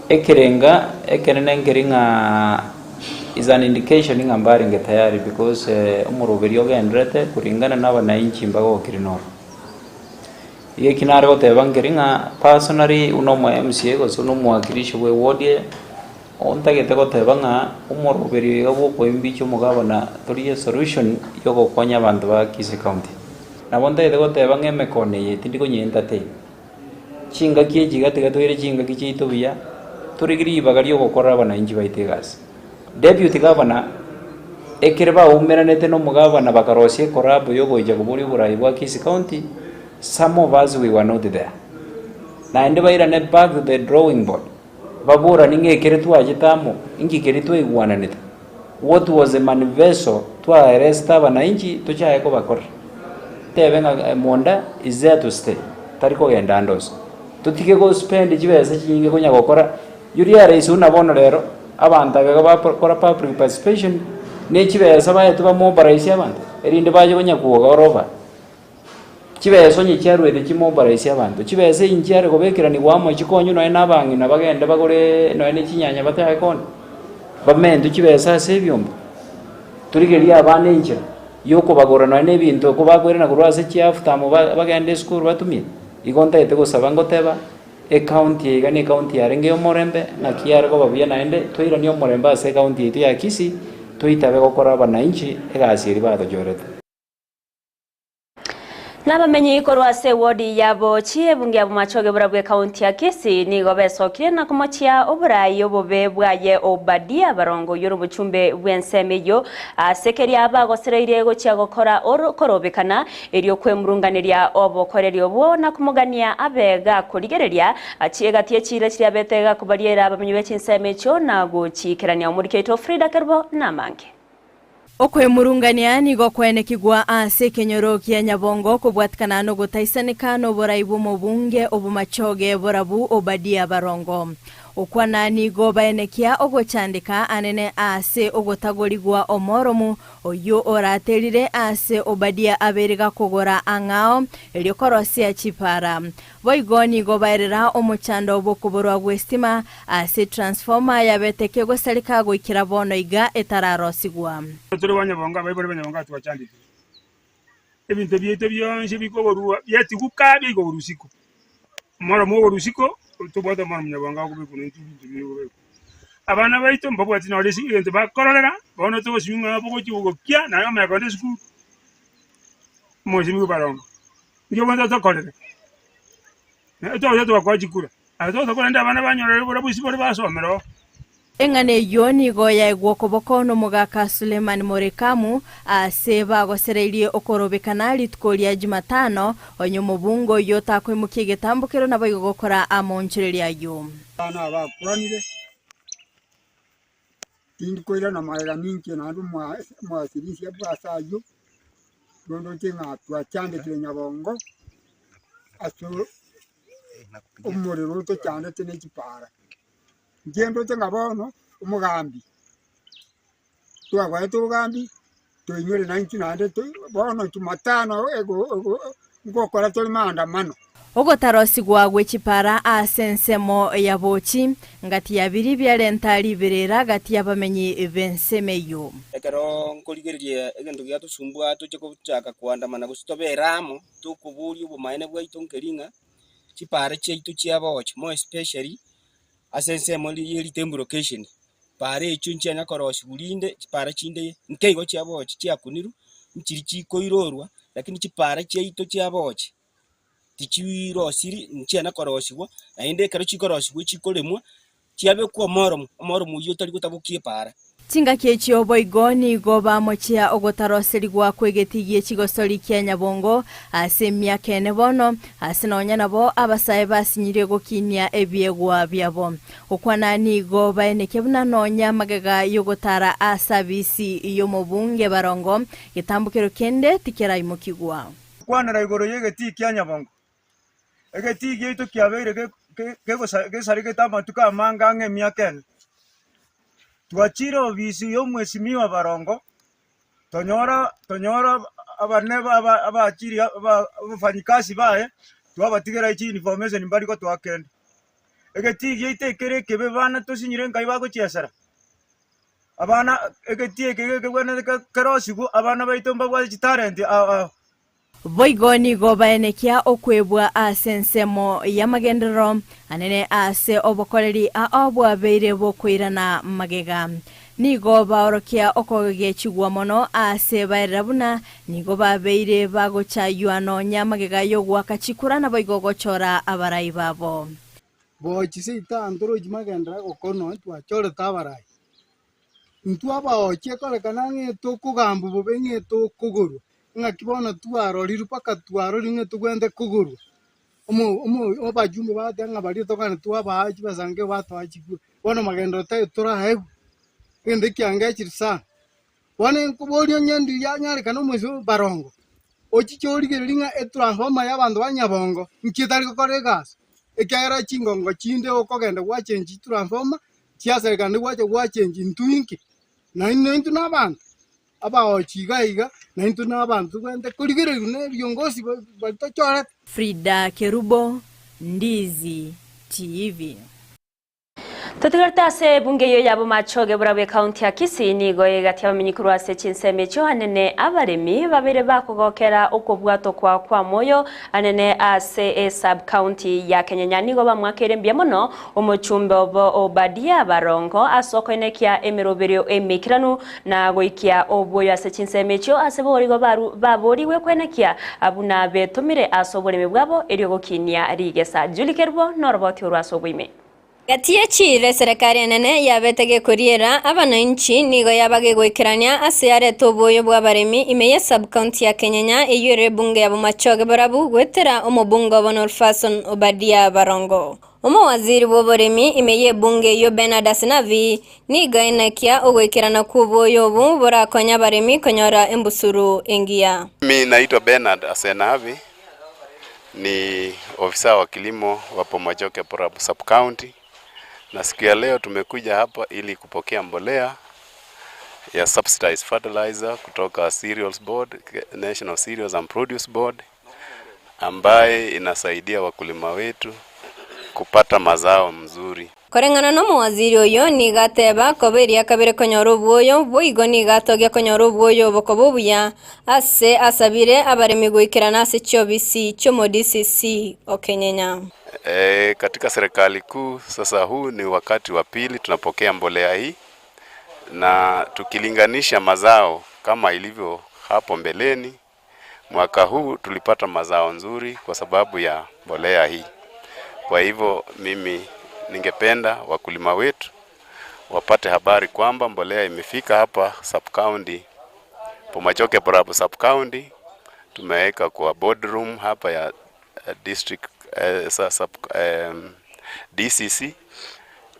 Speaker 16: Ekerenga ekenene nkeri ng'a is an indication ng'a mbarenge tayari because omoroberi ogenderete kuringana na abanainchi mbagokire noro. Iga eki nare goteba nkeri ng'a personally buna omo MCA gose buna omowakilishi bwa eward eye, ontagete goteba ng'a omoroberi oyo iga bwa okoimbicha omogabana torigie esolution ya ogokonya abanto ba Kisii County. Nabo ntagete goteba ng'a emekono eye tindi konye entertain. Chingaki echi iga tiga toire chingaki chiaito buya, torigie ribaga ri'ogokorera abanainchi baito egasi. Deputy Governor, ekere baumeranete na omogavana bakarosia ecollabo yogocha koboria oborai bwa Kisii County, some of us we were not there. Naende bairane back to the drawing board, baboranie ng'a ekere twachete amo, inki keria twaigwananete, what was the manifesto twaeresete abanainchi tochaye kobakorera. Tebe ng'a Monda is there to stay, tari kogenda ande onsi. Totige go spend chibesa chinyinge konya gokora, yuria rais buna bono rero, abanto aba iga bakora public participation, ne chibesa baetwe ba mobilize abanto, erinde bache konya kwoga oroba. Chibesa onye chiaruete chimobilize abanto, chibesa echi nchiare kobekeranigwa amo chikonywe nonye na abang'ina bagende bagore nonye ne chinyanya batake koonia, bamentwe chibesa ase ebiombe, torigererie abana enchera. Y'okobagora nonya nebinto kobakoirana korwa ase chiafta amo bagende esukuru batumie, igo ntagete gosaba ngoteba, ecounty eye iga ne ecounty yarenge y'omorembe, naki yare koba buya naende toiranie omorembe ase ecounty yaito ya Kisii, toitabe gokora abanainchi egasi eria batochorete.
Speaker 3: Nabamenyi korwa ase ewodi ya Bochi, ebunge ya Bomachoge borabwo ekaunti ya Kisii nigo besokire na komochia oborai obobe bwaye Obadia Barongo oyio ore omochumbe bw'ensemo eyio ase keria bagosereirie gochia gokora korobekana erio kwemurunganeria obokoreri obwo na komogania abe gakorigereria egati echiira chiria abete gakobariera abamenyi be chinsemo echio na gochiikerania Omoriki oito Frida Kerubo namange.
Speaker 17: Okwemurungania nigo kwaenekigwa ase ekenyoro kia Nyabongo kobwatikana nogotaisaneka noborai bw'omobunge obomachoge borabu Obadia Barongo. Okwana nigo baenekia ogochandeka anene ase ogotagorigwa omoromu oyio oraterire ase Obadia abeire gakogora ang'ao erio korosia chipara. Boigo nigo baerera omochando bw'okoborwa gw'estima ase transformer yabete kegosareka goikera bono iga etararosigwa.
Speaker 19: Tore banyabongo, abaibori banyabongo aba twachandekire. Ebinto biaito bionsi bikogorua biatiguka biaigwa isiko. Omoro mogorwa isiko, tobwate omoro monyabongo akobekwa naintwe ebinto bikobekwa. Abana baito mbabwati nore ase egento bakororera, bono togosinywa ng'a bogochia gokia naye omanye kogenda esukuru, omosimi barongo. Inki obwenerete tokorere? Togocha togakoa chikura, aye togocha korenda abana banyorere borabu ase bare basomera oo.
Speaker 17: Eng'ana eyio nigo yaegwa okoboko nomogaka Sulemani Morekamu, aase bagosereirie okorobekana rituko ria Jumatano, onye omobunge oyio takoimokia egetambokero naboigo gokora amoonchoreria ayio.
Speaker 18: Abana aba bakwanire, Tindi koirana magega ninche naende omoasirisia bw'ase ayio, nigo ndoche ng'a twachandekire nyabongo ase omorero otochandete ne chipara. Inche ndoche ng'a bono omogambi, twagoete obogambi, toinyore naintwe naende bono jumatano ego ego ngokora tore maandamano.
Speaker 17: Ogotarosigwa gwe chipara ase ensemo ya bochi, ngati ya biria biarenta riberera gati y'abamenyi b'ensemo eyio.
Speaker 20: Ekero nkorigereria egento giatosumbua toche gochaka koandamana gose tobere amo, tokoboria obomaene bwaito nkeri ng'a chipara chiaito chiabochia more especially ase ensemo ye Ritembu location, Paara echio nchianya korosigwa rinde, chipaara chinde nkeigo chiabochi chiakunirwe, nchiria chikoirorwa, lakini chipaara chiaito chiabochi tichirosiri nchiana korosigwa, naende ekero chikorosigwa chikoremwa, chiabekwa omoromo, omoromo oyio otari gotabokia epaara.
Speaker 17: Chingaki echio boigo nigo bamochia ogotaroserigwa kw'egetii gie chigosori kia Nyabongo ase emiaka ene bono, ase nonya nabo abasae basinyirie gokinia ebiegwa biabo. Gokwana nigo baenekia buna nonya magega y'ogotara ase abisi y'omobunge barongo, getambokero kende tikeraimokigwa.
Speaker 21: Kwanera igoro y'egetii kia Nyabongo. Egetii giaito kiabeire gesaregete amatuko amange ang'e emiaka ene. Twachire obisi y'omwesimigwa barongo, tonyora tonyora abane abachiri abafanyikazi baye, twabatigera chiinformation mbari gotoa kende. Egetii giaito ekere ekebe bana tosinyire nkai bagochiesera. Abana egetii eke gekebwenerete kerosigwe abana baito mbabwate chitalent ao ao.
Speaker 17: Boigo nigo baenekia okwebwa ase ensemo y'amagenderero anene ase obokoreri ao bwabeire bokoirana magega. Nigo baorokia okogechigwa mono ase baerera buna nigo babeire bagochaywa nonya magega y'ogoaka chikura naboigo gochora abarai babo.
Speaker 22: Bochi seito ntorochi magenderero agokonwa ntwachorete abarai. Intwe abaochi ekorekana ng'a tokogambwa bobe ng'a tokogorwa, ng'aki bono twarorirwe mpaka twarorirwe ng'a tobwenerete kogorwa. Omo omo abajumbe bagateba ng'a baria tokogenda twabaa chibesa nkeigo batoa chikura, bono magenderero taiyo toraegwe, egento ekiangechire sana. Bono nkoboria onye ndiria yanyarekana omoisia oyo barongo, ochiche origererie ng'a etransformer ya abanto ba Nyabongo nki etari gokora egasi, ekiagera chingongo chinde okogenda gwachengi chitransformer, chiasarekana naende gwacha gwachengi intwe inki? Naende intwe na abanto, abaochi iga iga, naintwe na abanto tobwenerete korigereriwa na ebiongozi baria tochorete.
Speaker 17: Frida Kerubo, Ndizi TV.
Speaker 3: Totigarete ase ebunge eyio ya Bomachoge borabwo ekaunti ya Kisii nigo egatia abamenyi korwa ase chinsemo echio anene abaremi babere bakogokera okobwatwa kwa kwamoyo anene ase esub county ya Kenyenya nigo bamwakeire mbuya mono omochumbe obo Obadia Barongo ase okoenekia emeroberio emeikeranu na goikia obwoyo ase chinsemo echio ase borigo baborigwe koenekia buna betomire ase oboremi bwabo erio gokinia rigesa. Julie Kerubo noroboti orwo ase oboime.
Speaker 23: Gati ye chiira eserekari enene yabete gekoriera abanainchi nigo yaba gegoikerania ase yareta oboyo bw'abaremi ime ye sub-county ya Kenyenya eyio ere ebunge ya Bomachoge Borabu goetera omobunge obo Norfason Obadia Barongo. Omowaziri bw'oboremi ime y'ebunge eyio Bernard Asinavi nigo aenekia ogoikerana kw'oboyo obo borakonye abaremi konyora embusuro engiya.
Speaker 24: Mimi naitwa Bernard Asenavi ni ofisa wa kilimo wa Bomachoge Borabu Sub County na siku ya leo tumekuja hapa ili kupokea mbolea ya subsidized fertilizer kutoka Cereals Board, National Cereals and Produce Board ambaye inasaidia wakulima wetu kupata mazao mzuri.
Speaker 23: Koreng'ana nomowaziri oyo nigo ateba koba eria kabere konyora obwoyo, boigo nigo atogia konyora obwoyo obo koba obuya, ase asabire abaremi goikerana ase chiobisi chi'omo-DCC o Kenyenya.
Speaker 24: E, katika serikali kuu sasa huu ni wakati wa pili tunapokea mbolea hii, na tukilinganisha mazao kama ilivyo hapo mbeleni, mwaka huu tulipata mazao nzuri kwa sababu ya mbolea hii. Kwa hivyo mimi ningependa wakulima wetu wapate habari kwamba mbolea imefika hapa sub county Bomachoge Borabu sub county. Tumeweka kwa boardroom hapa ya district sub, DCC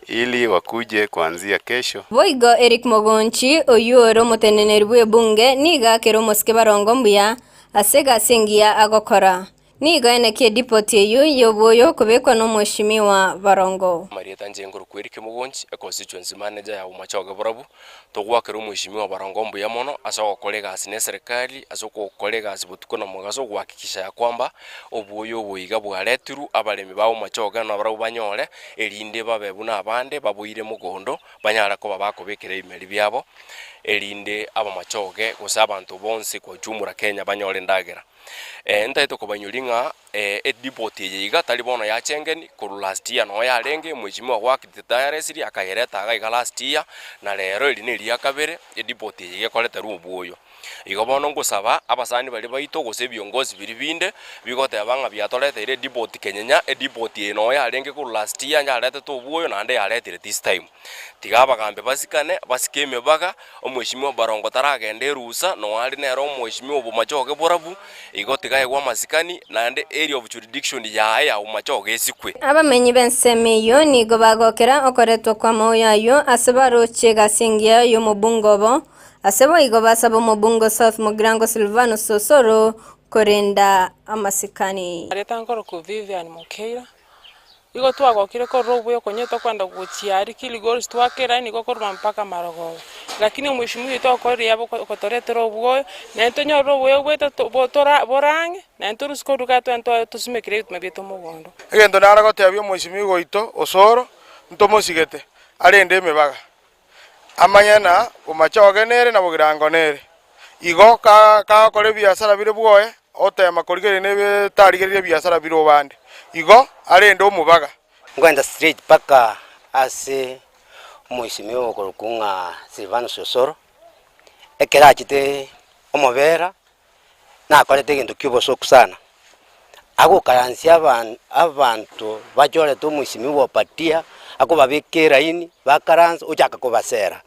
Speaker 24: ili wakuje kuanzia kesho.
Speaker 23: Boigo Eric Mogonchi oywo ore omoteneneri bw'ebunge nigo akere omosike barongo mbuya ase egasi engiya agokora. Nigo aenekie edipoti eywo y'oboyo okobekwa na omweshimiwa Barongo.
Speaker 2: Marieta inche nkorokwa Eric Mogonchi, econstituency manager ya Bomachoge Borabu, Togwakera omweshimiwa Barongo mbuya mono ase ogokora egasi ne eserekari, ase ogokora egasi botuko na mogaso gohakikisha ya kwamba obuoyo obo iga bwaretirwe, abaremi ba Bomachoge nabarabwo banyore, erinde babe buna abande baboire mogondo, banyare koba bakobekera ebimeri biabo, erinde abamachoge gose abanto bonsi kwa ujumla Kenya banyore endagera. Ntagete kobainyoria ng'a edipoti eye iga tari bono yachengeni, korwa last year noo yarenge, mheshimiwa Gwakiti tayaresirie akayereta iga iga last year, na rero eri neria kabere edipoti eye iga ekoreterwa obwoyo. Igo bono ngosaba abasani baria baito gose ebiongozi biria binde, bigoteba ng'a biatoreteire edipoti kenyenya, edipoti eye noo yarenge korwa last year yaretete obwoyo naende yaretire this time. Tiga abagambi basikane, basike emebaga, omweshimiwa barongo taragenda erusa, nonya are nere omweshimiwa obomachoge borabu, igo tiga aegwe amasikani, naende area of jurisdiction yaye ya bomachoge esikwe.
Speaker 23: Abamenyi b'ensemo eyio nigo bagokera okoretwa kw'amaoyo ayio ase baroche egasi engiya y'omobungo obo, ase boigo basaba omobungo South Mugirango Silvanus Osoro korenda amasikani.
Speaker 4: Arieta nkorokwa Vivian Mokeira, Igo twagokire korora obuya konya tokwenda gochia aria Kilgoris twakera nigo korwa mpaka marogoba. Lakini omweshimiwa oito okorire yabo okotoretera obwoyo, naende tonyorire obwoyo bwaito to botora bore ang'e, naende torusie korwa igaa twende toe tosimekere ebituma biaito mogondo.
Speaker 6: Egento nare gotebia omweshimiwa oito Osoro, ntomosigete, arende emebaga, amanye na bomachoge nere na bogirango nere. Igo kagokora ebiasara bire bwoye, oteema korigereria na tarigereria ebiasara bire obande, igo arende omobaga.
Speaker 7: Nkoenda straight mpaka ase omwesimigwa okorokwa ng'a Silvanus Osoro, ekero achete omobera, nakorete egento kia obosoku sana, agokaransia abanto bachorete omwesimigwa Obadia, akobabeka eraini, bakaransa, ochaka kobasera.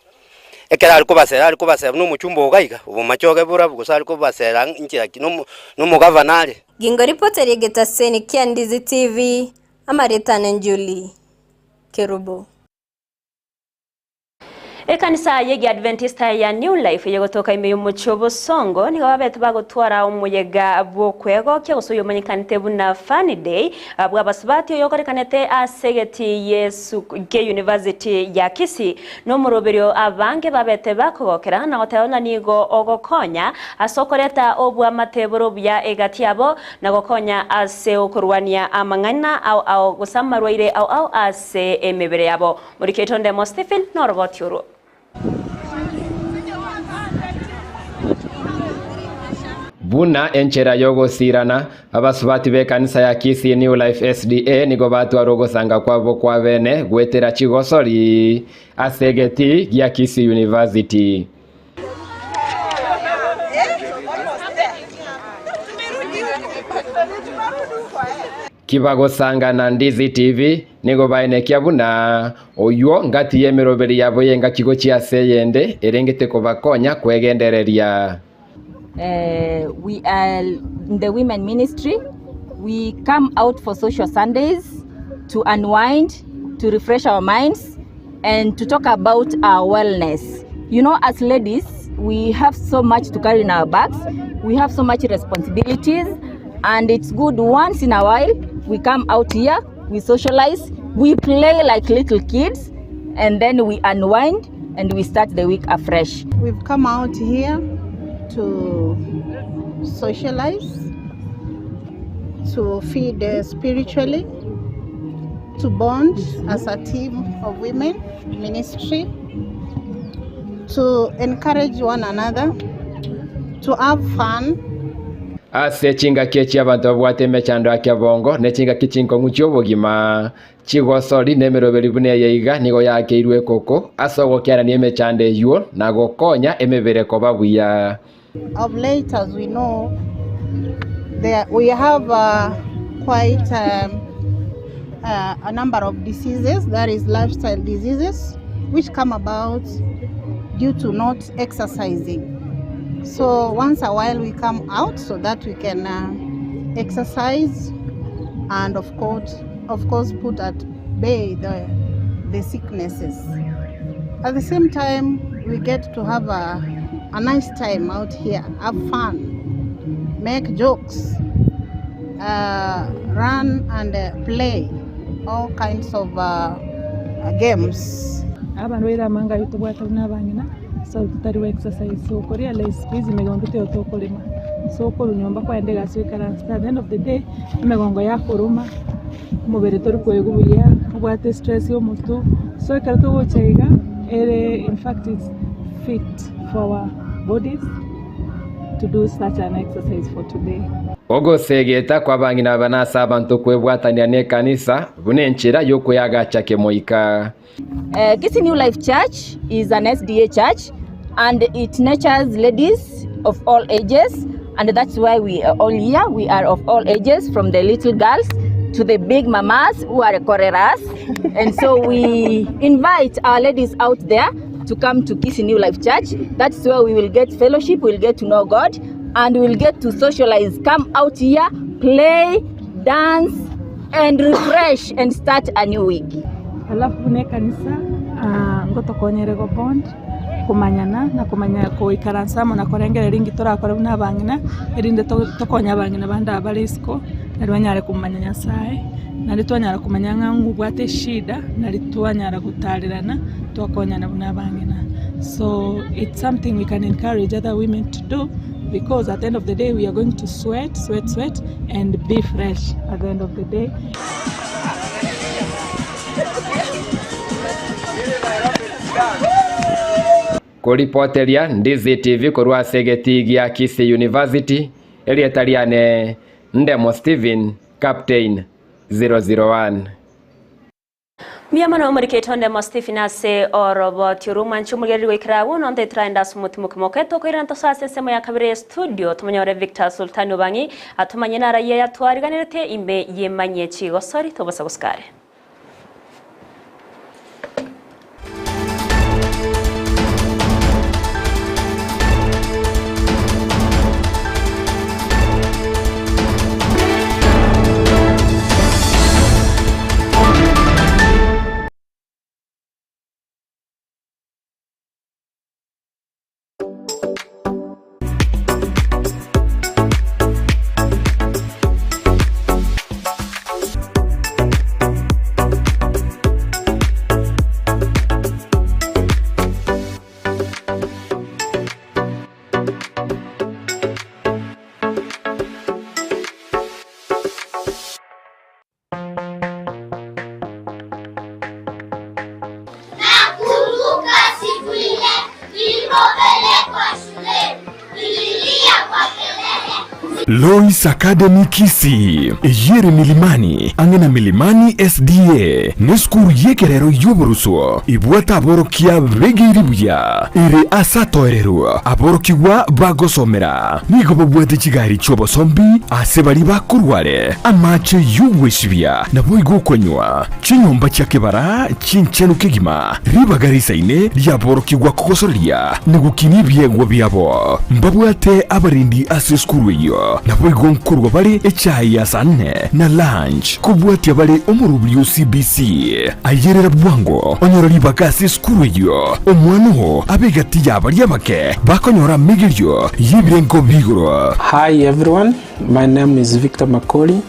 Speaker 7: Ekero are kobasera are kobasera buna omochumba ogo iga, obomachoge borabu gose are kobasera inchera ki nomo nomogavana are.
Speaker 23: Gingo ripoti eria egetaseni kia Ndizi TV, amarieta ane Julie Kerubo.
Speaker 3: Ekanisa y'Egiadventista ya New Life eyegotoka ime y'omochie o Bosongo nigo babete bagotwara omoyega bw'okwegokia gose oyomanyekanete buna Funny Day bw'abasubati oyokorekanete ase egetii y'esu ki'University ya Kisii Nomoroberio abange babete bakogokera na goteba buna nigo ogokonya ase okoreta obwamate bore obuya egati yabo, na gokonya ase okorwania amang'ana ao ao gose amarwaire ao ao ase emebere yabo. Moriketwe Ondemo Stephen noroboti orwo.
Speaker 25: Buna enchera y'ogosiirana, abasubati b'ekanisa ya Kisii New Life SDA nigo batwara ogosanga kwabo kwa bene goetera chigosori ase egetii gia Kisii University. Kibagosanga na Ndizi TV nigo baenekia buna oywo ngati y'emeroberi yabo y'engaki gochia ase eyende erengete kobakonya kwegendereria.
Speaker 26: We are in the women ministry we come out for social Sundays to unwind to refresh our minds and to talk about our wellness you know as ladies we have so much to carry in our bags we have so much responsibilities and it's good once in a while we come out here we socialize we play like little kids and then we unwind and we start the week afresh
Speaker 27: We've come out here to socialize, to feed spiritually, to bond as a team of women ministry, to encourage one another, to have fun.
Speaker 25: Ase chingaki echi abanto babwate emechando ya kebongo, ne chingaki chinkong'u chi'obogima, chigosori na emeroberi buna eye iga nigo yaakeirwe ekoko ase ogokianania emechando eyio na gokonya emebere koba buya.
Speaker 27: Of late as we know there we have uh, quite um, a number of diseases, that is lifestyle diseases, which come about due to not exercising. So once a while we come out so that we can uh, exercise and of course, of course put at bay the, the sicknesses. At the same time, we get to have a, a nice time out here, have fun, make jokes, uh, run and uh, play all kinds of uh, games.
Speaker 4: Abarwaire amange aywo tobwate buna abang'ina, so totari go exercise, so okorealize siku hizi emegongo teiyo tokorema, so okorwa nyomba kwagenda egasi oikaranse at the end of the day, emegongo yakoroma, omobere tori koigwa buya, obwate estress ya omotwe, so ekero togocha iga, ere infact it's fit for our bodies to do such an exercise for today.
Speaker 25: Ogosegeta kw'abang'ina aba nase abanto kwebwatania n'ekanisa buna enchera y'okweagacha kemoika.
Speaker 26: Uh, Kisii New Life Church is an SDA church and it nurtures ladies of all ages and that's why we are all here. We are of all ages from the little girls to the big mamas who are choreras. and so we invite our ladies out there to come to Kisii New Life Church. That's where we will get fellowship, we'll get to know God and we'll get to socialize. Come out here, play, dance and refresh and start a new week.
Speaker 4: Alafu buna ekanisa ngotokonyere go bond komanyana na komanya koikaransa amo na korengereria inki torakore buna abang'ina erinde tokonye abang'ina bande aba bare isiko nari banyare komomanya Nyasaye naende twanyara komanya ng'a ng'obwate eshida nari twanyara gotarerana twakonyana buna abang'ina so it's something we can encourage other women to do because at the end of the day we are going to sweat sweat sweat and be fresh at the end of the day.
Speaker 25: Koripoteria Ndizi TV korwa ase egetii gia Kisii University, erieta riane Ndemo Stephen, Captain 001.
Speaker 3: Mbuya mono omorikete onde mo Stephen ase oroboti orwo omwanchi omorigereria goikera abwo nonte tiraende ase omotimoki moke tokoirana tosoe ase ensemo ya kabere ye studio tomonyore Victor Sultani Obang'i atomanye narayia yatwariganerete ime yemanyie chigosori tobosa gosika are.
Speaker 5: Nakumbuka siku ile nilipopelekwa shuleni, nililia kwa kelele.
Speaker 8: Lois Academy Kisii, eyere Milimani, ang'e na Milimani SDA, nesukuru y'ekerero y'oborusuo, ebwate aborokia begeire buya, ere ase atoererwa aborokigwa bagosomera. Nigo babwate chigari chi'obosombi ase baria bakorware, amache y'ogwesibia, naboigo okonywa, chinyomba chia kebara chinchenu kegima, ribaga risaine riaborokigwa kogosoreria na gokinia ebiegwa biabo. Mbabwate abarendi ase esukuru eyio, naboigo nkorwa bare echae ya saa nne na lunch, kobwatia bare omorobiri o CBC. Ayerera bwango onyore ribaga ase esukuru eyio, omwana oo abe egati ya baria abake bakonyora amegerio y'ebirengo bi'igoro.
Speaker 9: Hi everyone, my name is Victor Makori,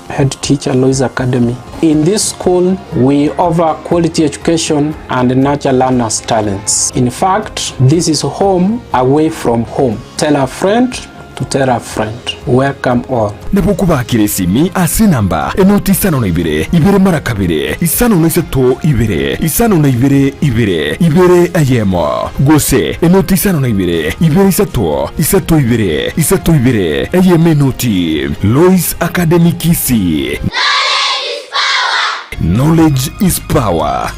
Speaker 9: head teacher Lois Academy. In this school, we offer quality education and nurture learners' talents. In fact, this is home away from home. Tell a friend to tell a friend. Welcome all.
Speaker 8: Nabo okobakera esimi ase enamba enoti isano na ibere, ibere mara kabere, isano na isato ibere, isano na ibere ibere, ibere eyemo, gose enoti isano na ibere, ibere isato, isato ibere, isato ibere, eyemo enoti. Lois Academy Kisii. Knowledge is power.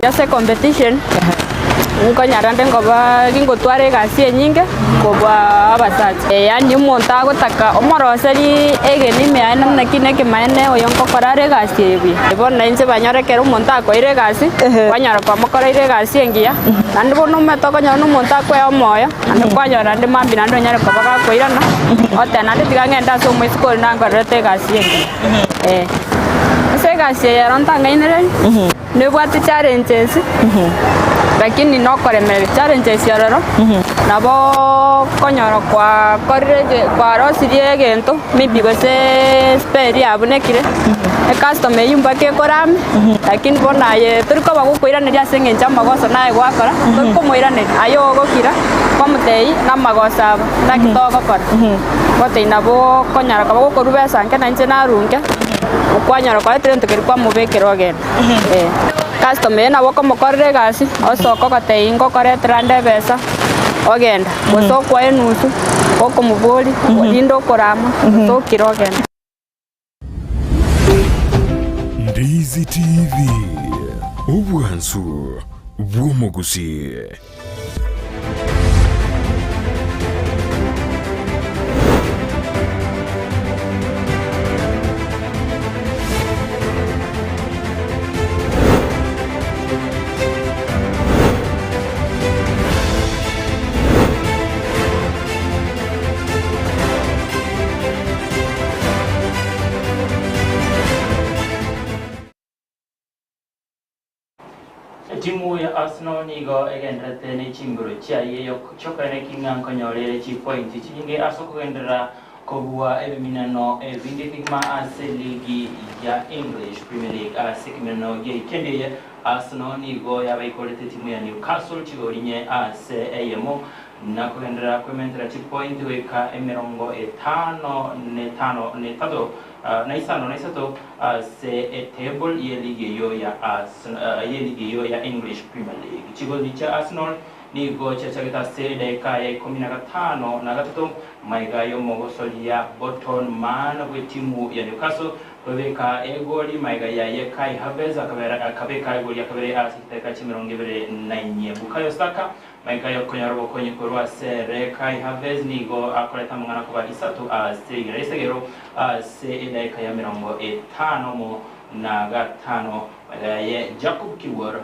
Speaker 1: Ase competition nkonyara nde nkoba gingotwara egasi enyinge kobua abasacha. Yaani omonto agotaka omoroseri egeni ime yaye namuna ki na ekemanene oyo nkokora are egasi eye buya. Bono inche banyore ekero omonto akoire egasi, kwanyora kwamokoreire egasi engiya, naende bono omanyete okonyora na omonto akoe omoyo, naende kwanyora naende mambia naende onyare koba gakoirana, oteba naende tiga ng'ende ase omoiseke oria nankorerete egasi engiya eh. Ase egasi eye ero ntang'ainereria, nebwate challenges, lakini nokoremereria challenges ororo, nabo okonyora kwakorire ege kwarosirie egento maybe gose spare yabunekire, ecustomer eywo mpaka ekorame, lakini bono aye tori koba gokoiraneria ase eng'encho amagoso naye gwakora, tori komoiraneria, aye ogokira kwamotebia namagoso aba, naki togokora. Gotebia nabo okonyora koba gokorwa besa nke nainche narunge, okwanyora koretire egento keria kwamobekera ogenda. Eh. Customer eye nabo okomokorera egasi, osoke ogotebia ngokoretera ande ebesa, ogenda, gose okoa enusu, okomoboria, rinde okorama, gose okire ogenda.
Speaker 8: Ndizi TV, obwansu bw'omogusii.
Speaker 10: Etimu ya Arsenal nigo egendererete ne chinguru chiaye chiokoeneki ng'a nkonyora ere chipointi chinyinge ase okogenderera kobua ebiminano ebinge kegima ase eligi ya English Premier League. Ase ekeminano gia ikendi eye, Arsenal nigo yabaikorete etimu ya Newcastle chigori inye ase eyemo na kogenderera kwementera chipointi goika emerongo etano netano netato na isano na isato ase etable y'eligi eyio ya y'eligi eyio ya English Premier League. Chigoli chia Arsenal nigo chiachagete ase edaika ya ikomi na gatano na gatato maiga y'omogosoria Bolton Man bw'etimu ya Newcastle kwebeka egoli maiga yaye Kai Havertz akabeka egoli ya kabere ase chidakika chi'emerongo ebere na inye. Bukayo Saka Magega y'okonyora obokonyi korwa ase ere, Kai Havertz nigo akorete amang'ana koba isato ase rigena ri'esegero ase edaika ya emerongo etano mo na gatano. Magega yaye Jakub Kiwior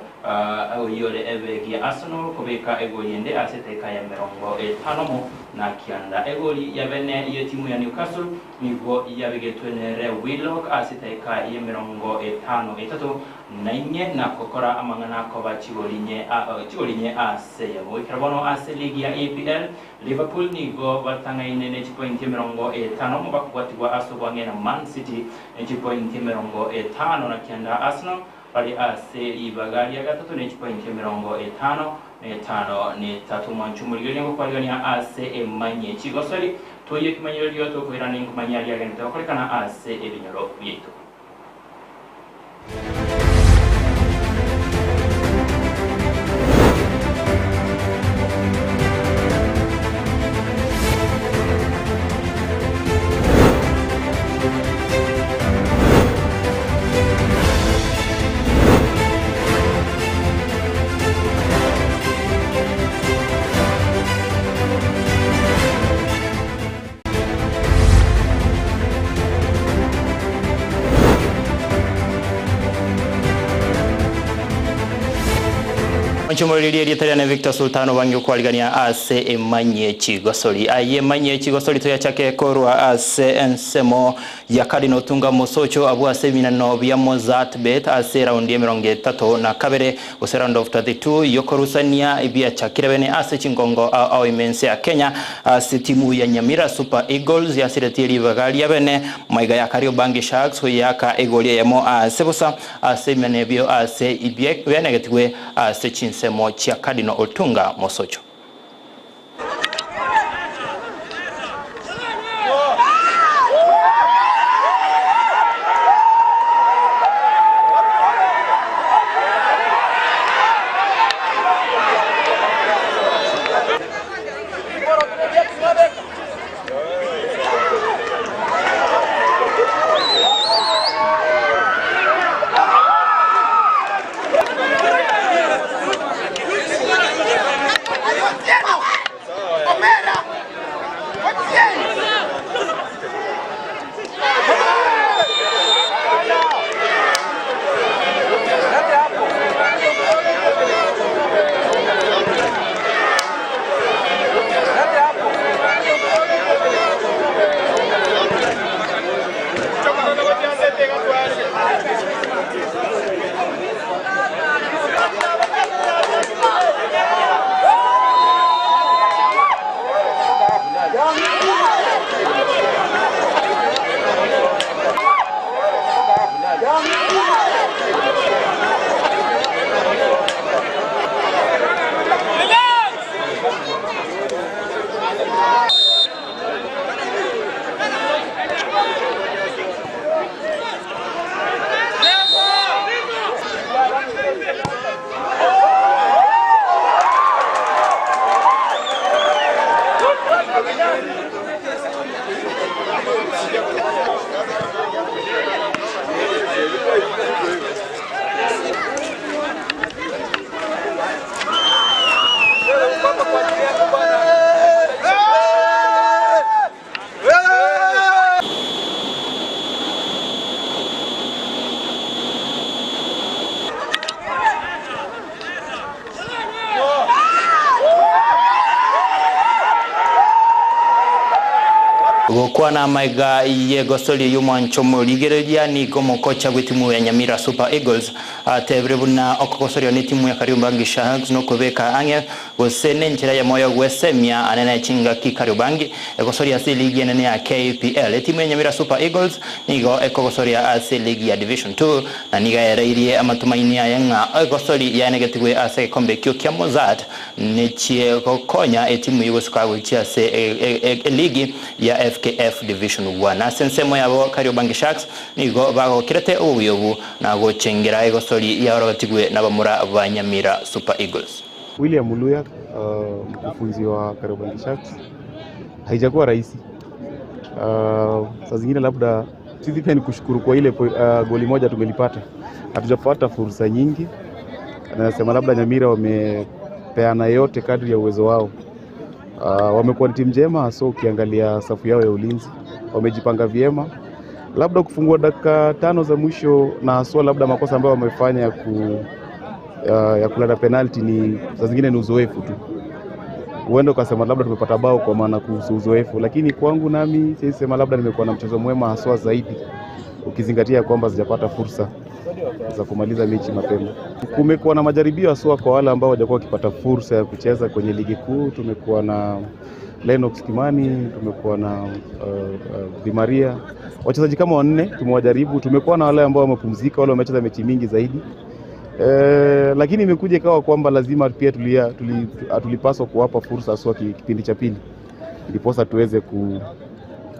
Speaker 10: oyio ore ebegi ya Arsenal kobeka egoli ende ase edaika ya emerongo etano mo na kianda. Egoli ya bene y'etimu ya Newcastle nigo yabegetwe nere Willock ase edaika y'emerongo etano etato Na inye nagokora amang'ana akoba chigori inye chigori inye ase eyemo. Goikera bono ase ligi ya EPL, Liverpool nigo batang'aine ne chipointi emerongo etano omo bakobwatigwa ase obwang'e na Man City ne chipointi emerongo etano na kianda. Arsenal bare ase ribaga ria gatato ne chipointi emerongo etano na etano na etato. Mwanche omorigereria ngokwarigania ase emanyie chigosori, toyie ekemanyererio tokoirana inkomanyia riagenderete gokorekana ase ebinyoro biaito. Nchomoririe erieta riane Victor Sultan obange okwarigania ase emanyie chigosori. Aye emanyie chigosori toyachake korwa ase ensemo ya Cardinal Otunga Mosocho abwo ase ebinano bia Mozzart Bet ase eraundi y'emerongo etato na kabere gose round of 32 yokorusania ebiachakire bene ase chingongo ao ao ime ense ya Kenya Ase etimu ya Nyamira Super Eagles yasiretie ribaga ria bene maiga ya Kariobangi Sharks goyeaka egoli eyemo ase bosa ase ebimanwa ebio ase bianegetigwe ase chinsemo chia Cardinal Otunga Mosocho. Gokwana amaiga y'egosori y'omwancho omorigereria nigo omokocha bw'etimu ya Nyamira Super Eagles atebire buna okogosoria n'etimu ya Kariobangi Sharks nokobeka ang'e gose nenchera eyemo y'ogwesemia anene chingaki Kariobangi egosoria ase eligi enene ya KPL. Etimu ya Nyamira Super Eagles nigo ekogosoria ase eligi ya Division 2 na nigo ereirie amatumaini aye ng'a egosori yaenegetigwe ase egekombe ekio kia Mozzart Nechie gokonya etimu eyio gosuka gochia ase eligi ya FKF Division One. Ase ensemo yabo Kariobangi Sharks nigo bagokerete obobuya obu na gochengera egosori yaorogetigwe nabamura ba Nyamira Super Eagles.
Speaker 11: William Muluya, mkufunzi wa Kariobangi Sharks, haijakuwa rahisi. Saa zingine labda sisi pia ni kushukuru kwa ile goli moja tumelipata. Hatujapata fursa nyingi, nasema labda Nyamira wamepeana yote kadri ya uwezo wao. Wamekuwa ni timu njema, so ukiangalia safu yao ya ulinzi wamejipanga vyema, labda kufungua dakika tano za mwisho na haswa labda makosa ambayo wamefanya ya ku ya kulanda penalti ni saa zingine ni uzoefu tu, huenda ukasema labda tumepata bao kwa maana kuhusu uzoefu, lakini kwangu nami siwezi sema labda nimekuwa na mchezo mwema haswa zaidi, ukizingatia kwamba sijapata fursa za kumaliza mechi mapema. Kumekuwa na majaribio haswa kwa wale ambao hawajakuwa wakipata fursa ya kucheza kwenye ligi kuu. Tumekuwa na Lennox Kimani, tumekuwa na Di Maria, wachezaji kama wanne tumewajaribu. Tumekuwa na wale ambao wamepumzika, wale wamecheza mechi mingi zaidi. Lakini imekuja ikawa kwamba lazima pia tulia, tuli, tulipaswa kuwapa fursa haswa kipindi cha pili, ndiposa tuweze ku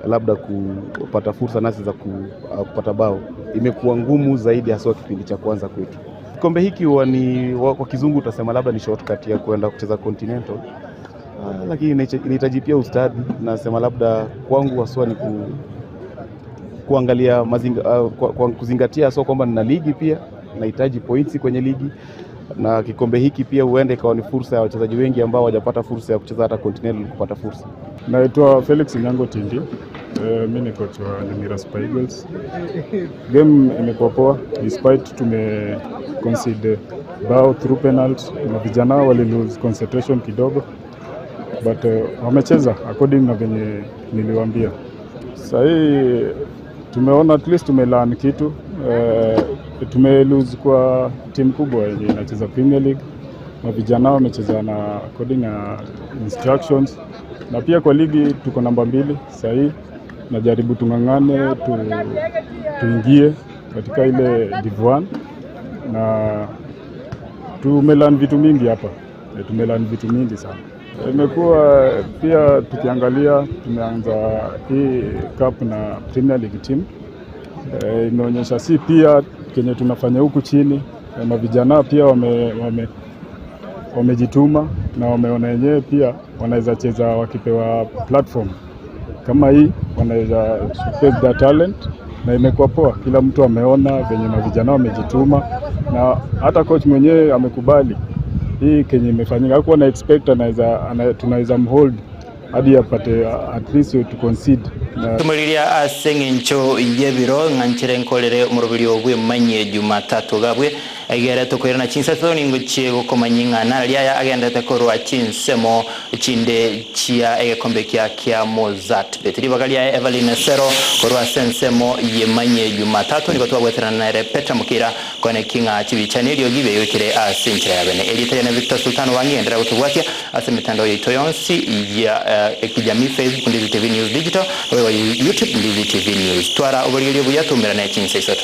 Speaker 11: labda kupata fursa nasi za kupata bao. Imekuwa ngumu zaidi haswa kipindi cha kwanza kwetu. Kikombe hiki huwa ni kwa kizungu utasema labda ni shortcut ya kuenda kucheza Continental. Lakini inahitaji pia ustadi. Nasema labda kwangu haswa ni kuangalia kuzingatia haswa kwamba nina ligi pia, nahitaji points kwenye ligi, na kikombe hiki pia huenda ikawa ni fursa ya wachezaji wengi ambao hawajapata fursa ya kucheza hata Continental kupata fursa.
Speaker 12: Naitwa Felix Nyango Tindi. Mi ni coach wa Nyamira Super Eagles. Game imekuwa poa despite tume concede bao through penalty na vijana wali lose concentration kidogo, but wamecheza according na venye niliwaambia. Sahii tumeona at least tumelearn kitu. Tume lose kwa timu kubwa yenye inacheza Premier League na vijana wamecheza na according na instructions, na pia kwa ligi tuko namba 2 sahii. Najaribu tung'ang'ane tuingie katika ile Div 1 na tumelearn vitu mingi hapa. Tumelearn vitu mingi sana. Imekuwa pia tukiangalia tumeanza hii cup na Premier League team. Imeonyesha si pia kenye tunafanya huku chini, na vijana pia wamejituma na wameona wenyewe pia wanaweza cheza wakipewa platform kama hii, wanaweza showcase their talent, na imekuwa poa. Kila mtu ameona venye na vijana wamejituma, na hata coach mwenyewe amekubali hii kenye imefanyika. Hakuwa na expect tunaweza mhold hadi apate at least to concede. Na
Speaker 10: Tumuriria ase eng'encho y'ebiro ng'anchere nkorere omoroberi obwe manye Jumatatu gabwe egere tokoirana chinsato ningo chie gokomanya ng'ana riria aya agendete korwa chinsemo chinde chia egekombe kia kia Mozzart Bet ribaga ria Evelyn Sero korwa ase ensemo yemanye Jumatatu nigo twagweterana nere Petra Mukira kone king'a chibichani erio gibe yokire ase enchera ya bene erita ya Victor Sultan wangiendera gotubwatia ase mitandao yaito yonsi ya kijamii Facebook Ndizi TV News Digital wewe YouTube Ndizi TV News twara oborigerio buya tumira na chinsa isoto.